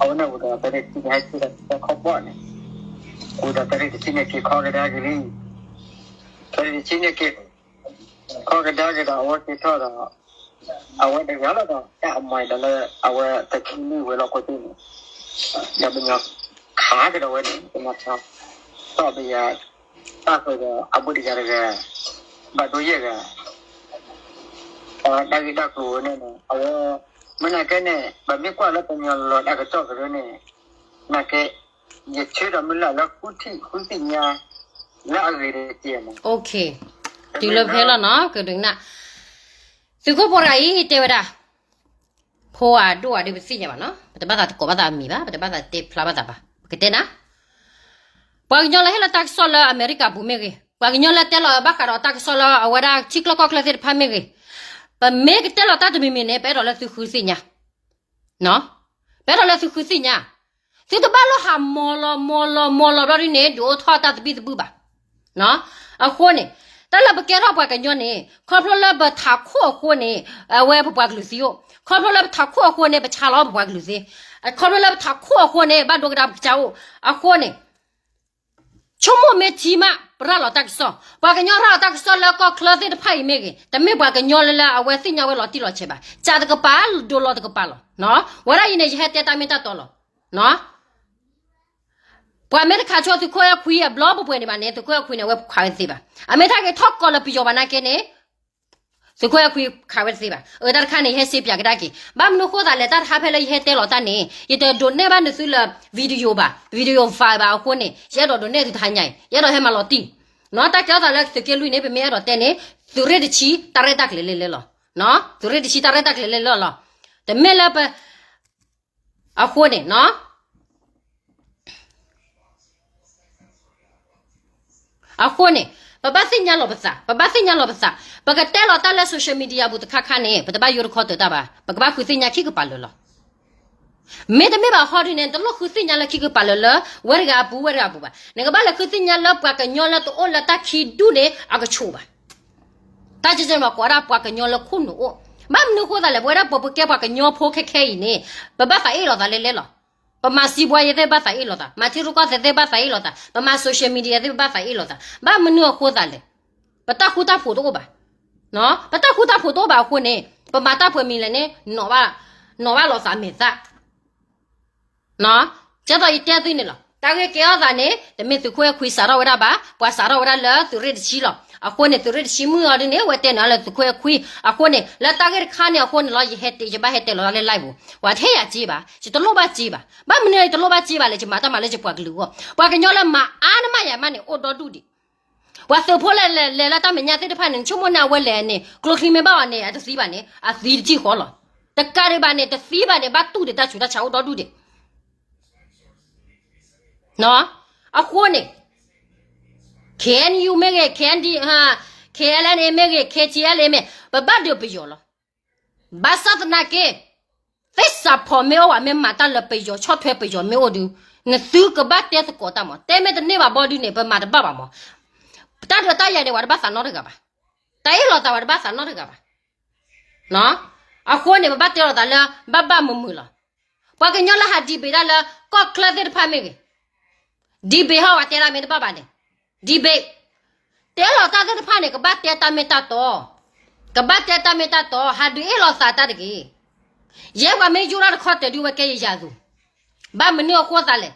အဝဲန့ၣ်ဝံၤဒီးသရ့ၣ်တဆံန့ၣ် ဟဲက့ၤဒီးတၢ်ခီပီၣ်န့ၣ်, ဝံၤဒီးသရ့ၣ်တဆံန့ၣ်က့ၤခီကဒါက့ၤလံ, သရ့ၣ်တဆံန့ၣ်က့ၤ ခီကဒါက့ၤဒီးအဝဲက့ၤထီၣ်ဒီး အဝဲတဂၤလီၤဒီး တၢ်အမၤဒီးလၢ အဝဲသးခုလံဝဲလီၤခိၣ်သ့ၣ်န့ၣ်, ဒီးပညီခးကဒီးဝဲန့ၣ် ပညီခး တီၢ်ပယၤ တၢ်ဃုာ်ဒီးအဘူးတဂၤတဂၤ, ဘၣ်ဒိယဲၢ်ဂၤ, တၢ်ဂ့ၢ်တၢ်ကျိၤဝဲန့ၣ်န့ၣ် အဝဲ မ့ၢ်နာ်ကဲန့ၣ် ပမ့ၢ်ကွၢ်လၢပညီလီၤတၢ်ကစီၣ်ကရၢန့ၣ် နာ်ကဲ ယဆၢဒီးမုၢ်လၢ်လၢဃုထံၣ်ဃုသ့ၣ်ညါ လၢအဂ့ၤတက့ၢ်န့ၣ်, တုၤလၢဖဲလီၤနီၤ ကဒုးနၢ်, သုးခိၣ်ဖိတဂၤအံၤတဲဝဲဒၣ် ဖိအဒိၣ်အဒုးပသ့ၣ်ညါဘၣ်နီၤ, ပတဘၣ်သးတကိးဘၣ်သးအမံၤဘၣ်, ပတဘၣ်သးတဲဖျါဘၣ်သးဘၣ်, ပကတဲနၤ, ပှၤကညီလၢဟ့ၣ်လီၤတၢ်ကစီၣ်လၢအမဲရကၤပူၤမ့ၢ်ဂ့ၤ, ပှၤကညီလၢတဲလီၤဘၣ်ဃးဒီးတၢ်ကစီၣ်လၢအဝဲဒၣ်ထံချၢကီၢ်ချၢသ့ၣ်တဖၣ်မ့ၢ်ဂ့ၤ, ပမ့ၢ်ကတဲလီၤတၢ်တမံၤမံၤန့ၣ် ပအဲၣ်ဒိးလၢသုဃုသ့ၣ်ညါ ပအဲၣ်ဒိးလၢသုဃုသ့ၣ်ညါ, သုတဘၣ်လီၤဟးမီၤလီၤမီၤလီၤမီၤလီၤဘျီဒ်န့ၣ် ဒုးအိၣ်ထီၣ်တၢ်သဘံၣ်သဘုၣ်ဘၣ်. အဃိန့ၣ် တၢ်လၢပကဲထီၣ်ပှၤကညီန့ၣ် ခီဖျိလၢပထးခိၣ်အဃိန့ၣ် အဝဲပပှၤကလုာ်သံအိၣ်, ခီဖျိလၢပထးခိၣ်အဃိန့ၣ် ပဆါလီၤပပှၤကလုာ်သ့, ခီဖျိလၢပထးခိၣ်အဃိန့ၣ် ဘၣ်ဒိကဒါပကစၢ်အိၣ်, အဃိန့ၣ် ဆိကမိၣ်မ့ၢ်ထံမး ပရၤလီၤတၢ်ကစီၣ်, ပှၤကညီရၤလီၤတၢ်ကစီၣ်လၢကီၢ်ချၢသ့ၣ်တဖၣ်အံၤမ့ၢ်ဂ့ၤ, တမ့ၢ်ပှၤကညီလၢလၢအဝဲသ့ၣ်ညါဝဲလီၤတံၢ်လီၤဆဲးဘၣ်, ကးတကပၤ ဒိလီၤတကပၤလီၤ. ဝဲဒၣ်အံၤန့ၣ် ယဟဲတဲတၢ်မ့ၢ်တၢ်တီလီၤ. ပှၤမ့ၢ်တခးဆိသုးခိၣ်အဲၣ်ခွံအဘျီပှဲၤပှဲၤန့ၣ်ဘၣ်န့ၣ် သုးခိၣ်အဲၣ်ခွံန့ၣ် အဝဲခးဝဲတသ့ဘၣ်. အမ့ၢ်တၢ်ဂ့ၤထီၣ်ကီးလၢပယီၤဘၣ်နာ်က့န့ၣ် သုးခိၣ်အဲၣ်ခွံခးဝဲတသ့ဘၣ်. အတၢ်တခါန့ၣ် ယဟဲစ့ပၠးကဒါက့ၤ ဘၣ်မနုၤအဃိသတးလဲၣ် တၢ်တခါဖဲလၢယဟဲတဲလီၤတၢ်န့ၣ် ယတဒုးနဲၣ်ဘၣ်နသုလၢ video ဘၣ်, video file ဘၣ်အဃိန့ၣ် ယအဲၣ်ဒိးဒုးနဲၣ်သုတဟါညါအံၤ ယအဲၣ်ဒိးဟဲမၤလီၤတံၢ် နီၢ်တၢ်ကဲထီၣ်သးလၢ သုးက့လွံၢ်န့ၣ် ပမ့ၢ်အဲၣ်ဒိးတဲန့ၣ် သုးရ့ၣ်တဆံတၢ်ရဲၣ်တၢ်ကျဲၤလဲၤလဲၤလီၤ. သုးရ့ၣ်တဆံတၢ်ရဲၣ်တၢ်ကျဲၤလဲၤလဲၤလီၤ. တမ့ၢ်လၢပ အဃိန့ၣ် အဃိန့ၣ် ပဘၣ်သ့ၣ်ညါလီၤပသး, ပဘၣ်သ့ၣ်ညါလီၤပသး, ပကတဲလီၤတၢ်လၢ social media ပူၤတခါခါန့ၣ် ပတဘၣ်ယိတခီတၢၤတၢ်ဘၣ်, ပကဘၣ်ဃုသ့ၣ်ညါခံကပၤလၢာ်လီၤ. မ့တမ့ၢ်ဘၣ်ဟီဒုန့ၣ် တလိၣ်ဃုသ့ၣ်ညါလၢခံကပၤလၢာ်လၢ ဝဲတဂၤအပူၤ ဝဲတဂၤအပူၤဘၣ်. နကဘၣ်လဲၤဃုသ့ၣ်ညါလၢပှၤကညီလၢတအိၣ်လၢတၢ်ခံဒူၣ်န့ၣ် အကဆိးဘၣ်. တၢ်ကဲကဲန့ၣ် ပှၤကိးဝဲဒၣ်ပှၤကညီလၢခိၣ်နူာ်အိၣ်, ဘၣ်မနုၤအဃိသတးလဲၣ် ပဝဲဒၣ်ပှၤပကဲပှၤကညီဖိခဲခဲအံၤန့ၣ် ပဘၣ်သးအ့ၣ်လိာ်သးလဲလဲလီၤ. ပမၤစံးဘှါယဲသ့ၣ်ဘၣ်သးအ့ၣ်လိာ်သး, မၤထံရူၢ်ကီၢ်သဲးသ့ၣ်ဘၣ်သးအ့ၣ်လိာ်သး, ပမၤ social media သ့ၣ်ဘၣ်သးအ့ၣ်လိာ်သး, ဘၣ်မနုၤအဃိသတးလဲၣ် ပတၢ်ဃူတၢ်ဖိးတအိၣ်ဘၣ်. ပတၢ်ဃူတၢ်ဖိးတအိၣ်ဘၣ်အဃိန့ၣ် ပမၤတၢ်ပှဲၤမံၤလဲၣ်န့ၣ် နီၣ်ဘၣ်လိာ်သးမဲာ်သၣ် ကဲသိးယတဲသုန့ၣ်လီၤ. တၢ်ဂ့ၢ်ကဲထီၣ်သးန့ၣ် တမ့ၢ်သုးခိၣ်အဲၣ်ခွံစးထီၣ်ဝဲဒၣ်ဘၣ်, ပှၤစးထီၣ်ဝဲဒၣ်လၢသုးရ့ၣ်တဆံလီၤ. အဃိန့ၣ် သုးရ့ၣ်တဆံမုၢ်အီၤဒ်န့ၣ် ဝဲတဲနၤလၢသုးခိၣ်အဲၣ်ခွံ, အဃိန့ၣ် လၢတၢ်ဂ့ၢ်တခါန့ၣ်အဃိန့ၣ်လီၤ ယဟဲတဲ ယဘၣ်ဟဲတဲလီၤတၢ်လၢ live ပူၤ, ပှၤတဟ့ၣ်ယၤစ့ဘၣ်, ယတလိၣ်ဘၣ်စ့ဘၣ်. ဘၣ်မနုၤယတလိၣ်ဘၣ်စ့ဘၣ်လဲၣ်, ယမၤတၢ်မၤလၢယပှၤကလုာ်အဂီၢ်, ပှၤကညီလၢမၤအါန့ၢ်မးယၤမးန့ၣ် အိၣ်ဒီဒူၣ်ဒံး ပှၤသုးဖိလဲၤလဲၤလၢတၢ်မဲာ်ညါသ့ၣ်တဖၣ်န့ၣ် နဆိကမိၣ်န့ၣ် အဝဲလဲၤန့ၣ် ကျိချံမ့ၢ်ဘၣ်အီၤန့ၣ် အတသံဘၣ်န့ၣ် အသံတထံၣ်ဃီလီၤ. တကးဒံးဘၣ်န့ၣ် တသံဘၣ်န့ၣ် ဘၣ်တူၢ်ဒံးတၢ်ဆူးတၢ်ဆါအိၣ်ဒီဒူၣ်ဒံး. အဃိန့ၣ် KNU မ့ၢ်ဂ့ၤ KND KNLA မ့ၢ်ဂ့ၤ KTLA မ့ၢ် ပဘၣ်ဒုးပယီၤလီၤ. ဘၣ်ဆၣ်သနာ်က့ သ့ၣ်စးဖီမ့ၢ်အိၣ်ဝဲ မ့ၢ်မၤတၢ်လၢပယီၤ ဆီၣ်ထွဲပယီၤမ့ၢ်အိၣ်ဒုး နသုကဘၣ်တဲသကိးတၢ်မး, တဲမ့ၢ်တန့ၢ်ဘၣ်ဘီဒုးန့ၣ် ပမၤတဘၣ်ဘၣ်မး. တၢ်ဒုးတၢ်ယၤန့ၣ် ပှၤတဘၣ်သးနီတဂၤဘၣ်, တၢ်အ့ၣ်လိာ်သးပှၤတဘၣ်သးနီတဂၤဘၣ်. အဃိန့ၣ် ပဘၣ်တဲလိာ်သးလၢ ဘၣ်ဘၣ်မုာ်မုာ်လီၤ. ပှၤကညီလၢဟး debate ဒၣ်လၢ ကီၢ်ချၢသ့ၣ်တဖၣ်မ့ၢ်ဂ့ၤ, debate ဟီ ပှၤတဲဒၣ်မ့ၢ်တဘၣ်ဘၣ်န့ၣ်, debate တဲလိာ်တၢ်သ့ၣ်တဖၣ်န့ၣ် ကဘၣ်တဲတၢ်မ့ၢ်တၢ်တီ, ကဘၣ်တဲတၢ်မ့ၢ်တၢ်တီ, ဟးဒုးအ့ၣ်လိာ်သးတၢ်တဂ့ၤ. ယဲပှၤမ့ၢ်ယိၣ်တၢ်တခီတၢၤဒုးဝဲကဲယယၤသူ, ဘၣ်မနုၤအဃိသးလဲၣ်.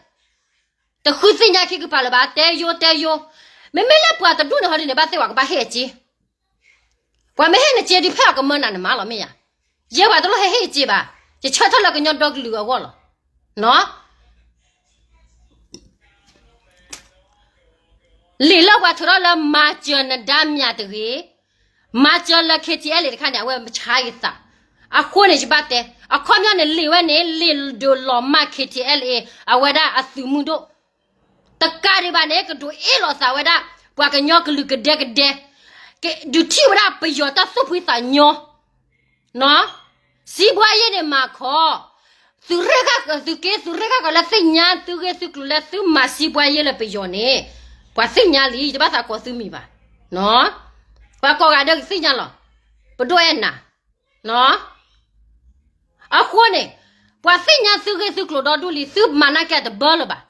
တဃုသ့ၣ်ညါခံကပၤလၢၤဘၣ်, တဲယိၣ်တဲယိၣ်, မ့မ့ၢ်လၢပှၤတဒူၣ်န့ၣ်ဟီဒ်န့ၣ် ဘၣ်သ့ၣ်ပှၤကဘၣ်ဟ့ၣ်အစ့ ပှၤမ့ၢ်ဟ့ၣ်နစ့ဒုး ဖဲအကမၢနၤန့ၣ်မးလီၤမ့ၢ်ယါ. ယဲပှၤတလိၣ်ဟဲဟ့ၣ်စ့ဘၣ်, ယဆၢထၢၣ်လၢကညီဒီကလုာ်အဂီၢ်လီၤ. လံာ်လၢပှၤထုးထီၣ်လၢမၤစၢၤနဒါမၠးတဂ့ၤ, မၤစၢၤလၢ K T L A တခါန့ၣ် အဝဲမဆါယသး, အဃိန့ၣ် ယဘၣ်တဲ, အခီပညီန့ၣ် လံာ်ဝဲန့ၣ် လံာ်ဒုးလီၤမၢ် K T L A အဝဲဒၣ်အသုးမုၢ်ဒိၣ် တကးဒံးဘၣ်န့ၣ် ကဒုးအ့ၣ်လိာ်သးဝဲဒၣ် ပှၤကညီကလုာ်ကဒဲကဒဲ, ကဒုးထံၣ်ဝဲဒၣ်ပယီၤတၢ်သူၣ်ဖှံသးညီ, စံးဘှါယ့ၢ်န့ၣ်မၤခီ, သုးရ့ၣ်ဃာ်, သုးက့ သုးရ့ၣ်ဃာ်ကီးလၢသ့ၣ်ညါသုဂ့ၢ်သုကျိၤလၢသုမၤစံးဘှါယ့ၢ်လၢပယီၤန့ၣ်, ပှၤသ့ၣ်ညါလံ ယတဘၣ်သးကိးသုမံၤဘၣ်, ပှၤကိးဂၤဒဲးကသ့ၣ်ညါလီၤ, ပဒိၣ်အဲၣ်နၤ အဃိန့ၣ်, ပှၤသ့ၣ်ညါသုဂ့ၢ်သုကျိၤဒီဒူၣ်လံ သုမၤနာ်က့တဘၢလၢၤဘၣ်.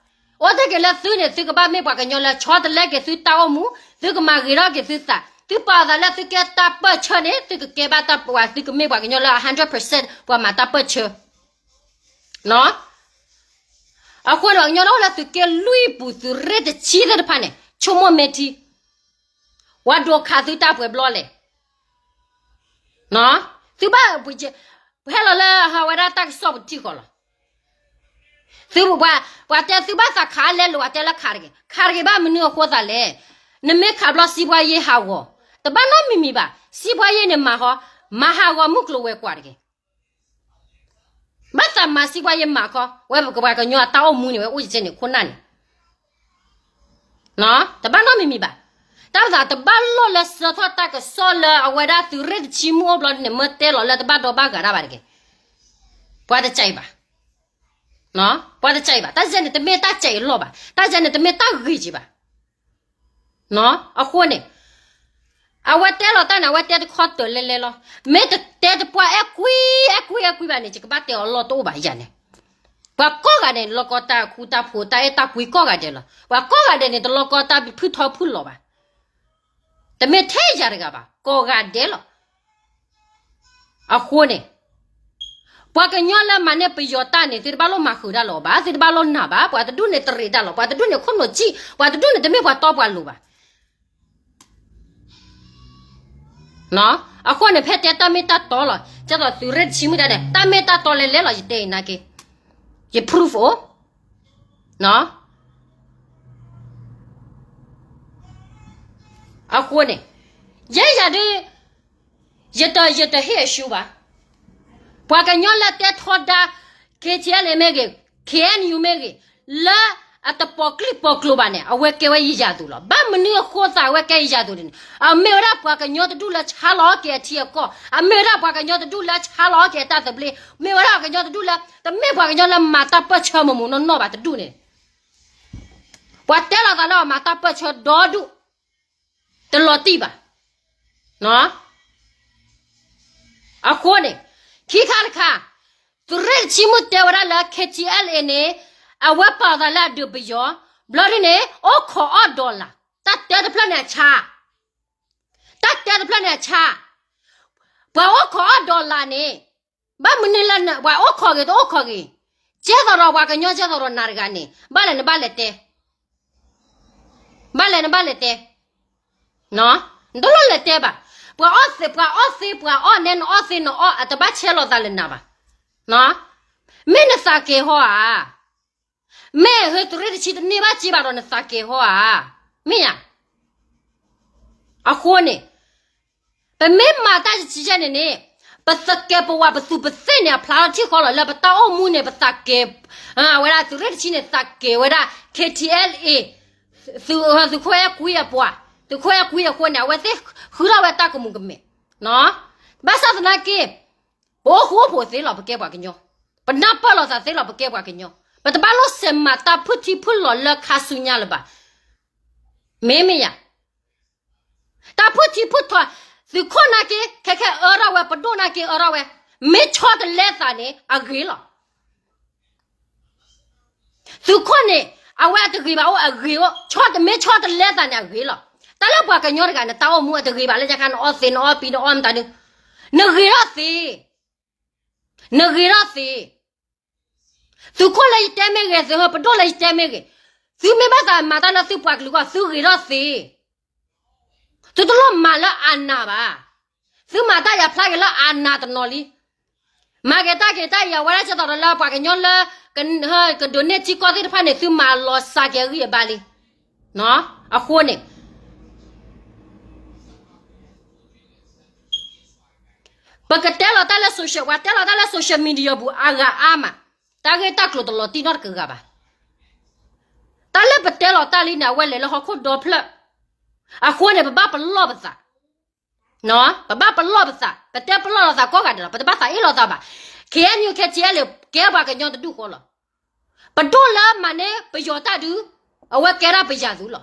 အိၣ်တ့ၢ်က့ၤလၢသုန့ၣ် သုကဘၣ်မ့ၢ်ပှၤကညီလၢဆီတလဲက့ၤသုတၢ်အိၣ်မူ, သုကမၤဂ့ၤထီၣ်က့ၤသုသး, သုပာ်အသးလၢသုကဲတၢ်ပၢၢ်ဆၢန့ၣ် သုကကဲဘၣ်တၢ်ပဝဲ သုကမ့ၢ်ပှၤကညီလၢ hundred percent ပှၤမၤတၢ်ပၢၢ်ဆၢ အဃိန့ၣ် ပှၤကညီလၢအိၣ်လၢသုးက့လွံၢ်ပူၤ သုးရ့ၣ်တဆံသ့ၣ်တဖၣ်န့ၣ် ဆိကမိၣ်မ့ၢ်ထံ, ပှၤဒိးခးသုတၢ်ပှဲၤဘျီလဲၣ်, သုဘၣ်, ပဟဲလီၤလၢဟးဝဲဒၣ်တၢ်ကစီၣ်ပထံၣ်ဃီလီၤ. သု, ပှၤတဲသုဘၣ်သးခးလဲလိာ် ပှၤတဲလၢခးတဂ့ၤ, ခးတဂ့ၤဘၣ်မနုၤအဃိသးလဲၣ်. နမ့ၢ်ခးဘျီစံးဘှါယ့ၢ်ဟးဂီၤ, တဘၣ်နီတမံၤမံၤဘၣ်, စံးဘှါယ့ၢ်န့ၣ်မၤဟီ, မၤဟးဂီၤမုၢ်ကျိၤဝဲၤကွာ်တဂ့ၤ. ဘၣ်သးမၤစံးဘှါယ့ၢ်မၤခီ, ဝဲပကပှၤကညီအတၢ်အိၣ်မူန့ၣ် ဝဲအိၣ်ယဲၢ်န့ၣ်ခိၣ်နၢ်န့ၣ် တဘၣ်နီတမံၤမံၤဘၣ်. တၢ်ပသးတဘၣ်လိၣ်လၢစၢထီၣ်တၢ်ကစီၣ်လၢအဝဲဒၣ်သုးရ့ၣ်တဆံမုၢ်အိၣ်ဘျီန့ၣ် မ့ၢ်တဲလီၤလၢတဘၣ်ဒီဘၣ်ဂၤတၢ်ဘၣ်တဂ့ၤ. ပှၤတကးအံၤဘၣ်, ပှၤတကးအံၤဘၣ်, တၢ်ယဲန့ၣ်တမ့ၢ်တၢ်ကးအံၤလီၢ်ဘၣ်, တၢ်ယဲန့ၣ်တမ့ၢ်တၢ်ဂ့ၤက့ၤဘၣ်. အဃိန့ၣ် အဝဲတဲလီၤတၢ်န့ၣ် အဝဲတဲတခီတၢၤလဲလဲလီၤ. မ့ၢ်တတဲတပှၢ်အဲၣ်ကွံ အဲၣ်ကွံ အဲၣ်ကွံဘၣ်န့ၣ် ယကဘၣ်တဲအီၤလီၢ်တအိၣ်ဘၣ်ယၤန့ၣ်. ပှၤကိးဂၤဒဲးန့ၣ် လီၢ်ကီတၢ်ဃူတၢ်ဖိး တၢ်အဲၣ်တၢ်ကွံကိးဂၤဒဲးလီၤ. ပှၤကိးဂၤဒဲးန့ၣ် တလီၢ်ကီတၢ်ဖုၣ်ထီဖုၣ်လီၤဘၣ်. တမ့ၢ်ထဲယၤတဂၤဘၣ် ကိးဂၤဒဲးလီၤ. အဃိန့ၣ် ပှၤကညီလၢမၤန့ၢ်ပယီၤတၢ်န့ၣ် သုတဘၣ်လိၣ်မၤဃုာ်တၢ်လၢၤဘၣ်, သုတဘၣ်လိၣ်နာ်ဘၣ်. ပှၤတဒူၣ်န့ၣ်တရံးတၢ်လီၤ, ပှၤတဒူၣ်န့ၣ်ခိၣ်နူာ်စံၣ်, ပှၤတဒူၣ်န့ၣ်တမ့ၢ်ပှၤတီပှၤလိၤဘၣ်. အဃိန့ၣ် ဖဲတဲတၢ်မ့ၢ်တၢ်တီလီၤ, ကဲသိးသုးရ့ၣ်တဆံမုၢ်တၢ်န့ၣ် တၢ်မ့ၢ်တၢ်တီလဲလဲလီၤ ယတဲအံၤနာ်က့, ယ proof အိၣ် အဃိန့ၣ် ယဲယၤဒုး ယတ ယတဟ့ၣ်အရှုံးဘၣ်. ပှၤကညီလၢတဲထီဒါ K T L A မ့ၢ်ဂ့ၤ, K N U မ့ၢ်ဂ့ၤ, လၢအတပိာ်ကျံၣ်ပိာ်ကျိၤဘၣ်န့ၣ် အဝဲကဲဝဲယယၤသူလီၤ. ဘၣ်မနုၤအဃိသးအဝဲကဲယယၤသူန့ၣ် အမ့ၢ်ဝဲဒၣ်ပှၤကညီတဒူၣ်လၢဆါလီၤက့ၤအထံအကီၢ်, အမ့ၢ်ဝဲဒၣ်ပှၤကညီတဒူၣ်လၢဆါလီၤက့ၤအတၢ်သဘျ့, မ့ၢ်ဝဲဒၣ်ပှၤကညီတဒူၣ်လၢ တမ့ၢ်ပှၤကညီလၢမၤတၢ်ပၢၢ်ဆၢမုာ်မုာ်နီၢ်နီၢ်ဘၣ်တဒူၣ်န့ၣ် ပှၤတဲလီၤသးလၢအမၤတၢ်ပၢၢ်ဆၢဒီဒူၣ် တလီၤတံၢ်ဘၣ်. အဃိန့ၣ် ခံခါတခါ သုးရ့ၣ်တဆံမုၢ်တဲဝဲဒၣ်လၢ K T L A န့ၣ် အဝဲပာ်သးလၢအဒုးပယီၤ ဘျီဒ်န့ၣ် အိၣ်ခိးအီၣ် dollar တၢ်တဲတဖျၢၣ်န့ၣ်အဆါ တၢ်တဲတဖျၢၣ်န့ၣ်အဆါ ပှၤအိၣ်ခိးအီၣ် dollar န့ၣ် ဘၣ်မနုၤလၢပှၤအိၣ်ခိးဂ့ၤတအိၣ်ခိးဂ့ၤ, ကဲသိးဒီးပှၤကညီကဲသိးဒီးနၤတဂၤန့ၣ် ဘၣ်လဲၣ်နဘၣ်လဲၤတဲ, ဘၣ်လဲၣ်နဘၣ်လဲၤတဲ, နတလိၣ်လဲၤတဲဘၣ်. ပှၤအီၣ်သ့ ပှၤအီၣ်သ့ ပှၤအီၣ်နဲ နအီၣ်သ့နအီၣ် အတဘၣ်ဆဲးလီၤသးလၢနၤဘၣ်. မ့ၢ်နသးကဲၤဟီဧါ, မ့ၢ်ဟဲသုးရ့ၣ်တဆံတန့ၢ်ဘၣ်စ့ဘၣ်ဒီးနသးကဲၤဟီဧါ, မ့ၢ်ဧါ. အဃိန့ၣ် ပမ့ၢ်မၤတၢ်တဆံယဲၢ်န့ၣ်န့ၣ် ပသကဲးပဝးပသူးပသ့ၣ်န့ၣ် အဖျါထီၣ်ထံၣ်ဃီလီၤ လၢပတၢ်အိၣ်မူန့ၣ် ပသးကဲၤ, အဝဲဒၣ်သုးရ့ၣ်တဆံန့ၣ် သးကဲၤဝဲဒၣ် K T L A သုးခိၣ်အဲၣ်ကွံအပှၤ, သုးခိၣ်အဲၣ်ကွံအဃိန့ၣ် အဝဲသ့ၣ်ဃုထီၣ်ဝဲတၢ်ကမူၤကမဲာ်, ဘၣ်ဆၣ်သနာ်က့ ပအိၣ်ဃူအိၣ်ဖိးသ့လီၤ ပကဲပှၤကညီ, ပနၢ်ပၢၢ်လိာ်သးသ့လီၤ ပကဲပှၤကညီ, ပတဘၣ်လိၣ်စဲးမၤတၢ်ဖုၣ်ထံဖုၣ်လီၤလၢခါဆူညါလၢၤဘၣ်. မ့မ့ၢ်ယၤ တၢ်ဖုၣ်ထံဖုၣ်ထီ သုးခိၣ်နာ်က့ ခဲခဲအၢထီၣ်ဝဲ ပဒိၣ်နာ်က့အၢထီၣ်ဝဲ, မ့ၢ်ဆီတလဲသးန့ၣ် အဂ့ၤလီၤ. သုးခိၣ်န့ၣ် အဝဲအတဂ့ၤဘၣ်အိၣ်အဂ့ၤအိၣ်, ဆီတမ့ၢ်ဆီတလဲသးန့ၣ်အဂ့ၤလီၤ. တၢ်လၢပှၤကညီတဂၤ နတၢ်အိၣ်မူအတဂ့ၤဘၣ်လၢညါခါ နအီသံး နအီပံၤ နအီမတၤဒု, နဂ့ၤထီၣ်သ့, နဂ့ၤထီၣ်သ့. သုးခိၣ်လၢယတဲမ့ၢ်ဂ့ၤ, သုးဟၢပဒိၣ်လၢယတဲမ့ၢ်ဂ့ၤ, သုမ့ၢ်ဘၣ်သးမၤတၢ်လၢသုပှၤကလုာ်ဂီၢ် သုဂ့ၤထီၣ်သ့. သုတလိၣ်မၤလၢအနးဘၣ်. သုမၤတၢ်ယၤဖျါက့ၤလၢအနးတနီၤလံ. မၤက့ၤတၢ်က့ၤတၢ်အံၤ အဝဲဒၣ်ကဲသိးဒီးလၢပှၤကညီလၢ ကဒိးန့ၢ်ထံကီၢ်သ့ၣ်တဖၣ်န့ၣ် သုမၤလီၤစှၤက့ၤအဂံၢ်အဘါလံ. အဃိန့ၣ် ပကတဲလီၤတၢ်လၢ social, ပှၤတဲလီၤတၢ်လၢ social media ပူၤအါဂၤအါမး, တၢ်ဂ့ၢ်တၢ်ကျိၤတလီၤတံၢ်နီတကဂၤဘၣ်. တၢ်လၢပတဲလီၤတၢ်လံန့ၣ် အဝဲလဲၤလၢဟီၣ်ခိၣ်ဒီဖျၢၣ်. အဃိန့ၣ် ပဘၣ်ပလီၢ်ပသး, ပဘၣ်ပလီၢ်ပသး, ပတဲပလီၢ်လိာ်သးကိးဂၤဒဲးလီၤ, ပတဘၣ်သးအ့ၣ်လိာ်သးဘၣ်. ခ့ၣ်အဲၣ်ယူၣ် ခ့ၣ်ထံအဲၣ်လ့ၣ် ကဲပှၤကညီတဒူၣ်ဃီလီၤ. ပဒိၣ်လၢအမၤန့ၢ်ပယီၤတၢ်ဒုး, အဝဲကဲဒၣ်ပယၤသုးလီၤ.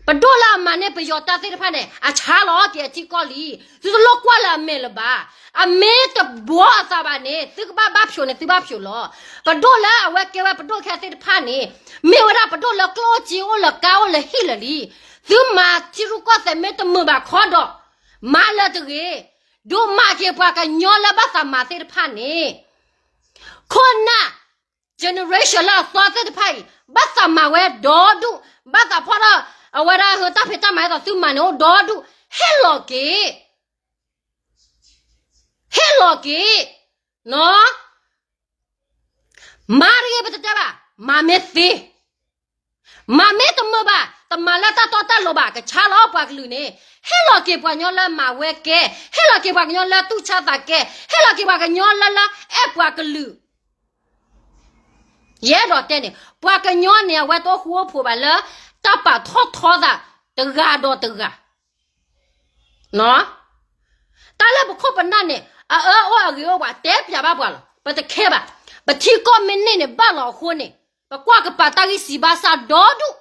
ပဒိၣ်လၢအမၤန့ၢ်ပယီၤတၢ်သ့ၣ်တဖၣ်န့ၣ် အဆါလီၤက့ၤအထံကီၢ်လံ. သုတလိၣ်ကွၢ်လၢအမဲာ်လၢၤဘၣ်. အမ့ၢ်တဘှီအသးဘၣ်န့ၣ် သုကဘၣ်ဘၣ်ဖျိးန့ၣ် သုဘၣ်ဖျိးလီၤ. ပဒိၣ်လၢအဝဲကဲဝဲပဒိၣ်ခဲသ့ၣ်တဖၣ်န့ၣ် မ့ၢ်ဝဲဒၣ်ပဒိၣ်လၢကျိၣ်စ့အိၣ်လၢၤ ကါအိၣ်လၢၤ ဟံၣ်လၢာ်လံ. သုမၤထံရူၢ်ကီၢ်သဲးမ့ၢ်တမုာ်ဘၣ်ခီဒီး မၤလၢၤတဂ့ၤ. ဒိးမၤက့ၤပှၤကညီလၢဘၣ်သးမၤသ့ၣ်တဖၣ်န့ၣ် ခိၣ်နၢ် generation လၢအသီသ့ၣ်တဖၣ်အံၤ ဘၣ်သးမၤဝဲဒီဒူၣ်, ဘၣ်သးဖီၣ်ထီၣ် အဝဲဒၣ်ဟၢတၢ်ဖံးတၢ်မၤအသိး သုမၤန့ၣ်အိၣ်ဒီဒူၣ်, ဟ့ၣ်လီၤက့ၤ, ဟ့ၣ်လီၤက့ၤ, နီၢ် မၤတဂ့ၤပတတဲဘၣ်, မၤမ့ၢ်သ့, မၤမ့ၢ်တမုာ်ဘၣ်, တမၤလၢတၢ်တီတၢ်လိၤဘၣ်, ကဆါလီၤပှၤကလုာ်န့ၣ်, ဟ့ၣ်လီၤက့ၤပှၤကညီလၢမၤဝဲကဲ, ဟ့ၣ်လီၤက့ၤပှၤကညီလၢတူၢ်ဆါသးကဲ, ဟ့ၣ်လီၤက့ၤပှၤကညီလၢလၢအဲၣ်ပှၤကလုာ် ယအဲၣ်ဒိးတဲန့ၣ်, ပှၤကညီန့ၣ် အဝဲတအိၣ်ဃူအိၣ်ဖိးဘၣ်လၢ တၢ်ပာ်ထီၣ်ထီသးတဂၤဒီးတဂၤ. တၢ်လၢပခိၣ်ပနၢ်န့ၣ် အအၢအိၣ်အဂ့ၤအိၣ် ပှၤတဲပၠးဘၣ်ပှၤလီၤ. ပတခဲဘၣ်. ပထံကီၢ်မ့ၢ်န့ၢ်န့ၣ်ဘၣ်လီၤအဃိန့ၣ်, ပကွၢ်ကပၤတၢ်ဂံၢ်စၢ်ဘါစၢ်ဒီဒူၣ်.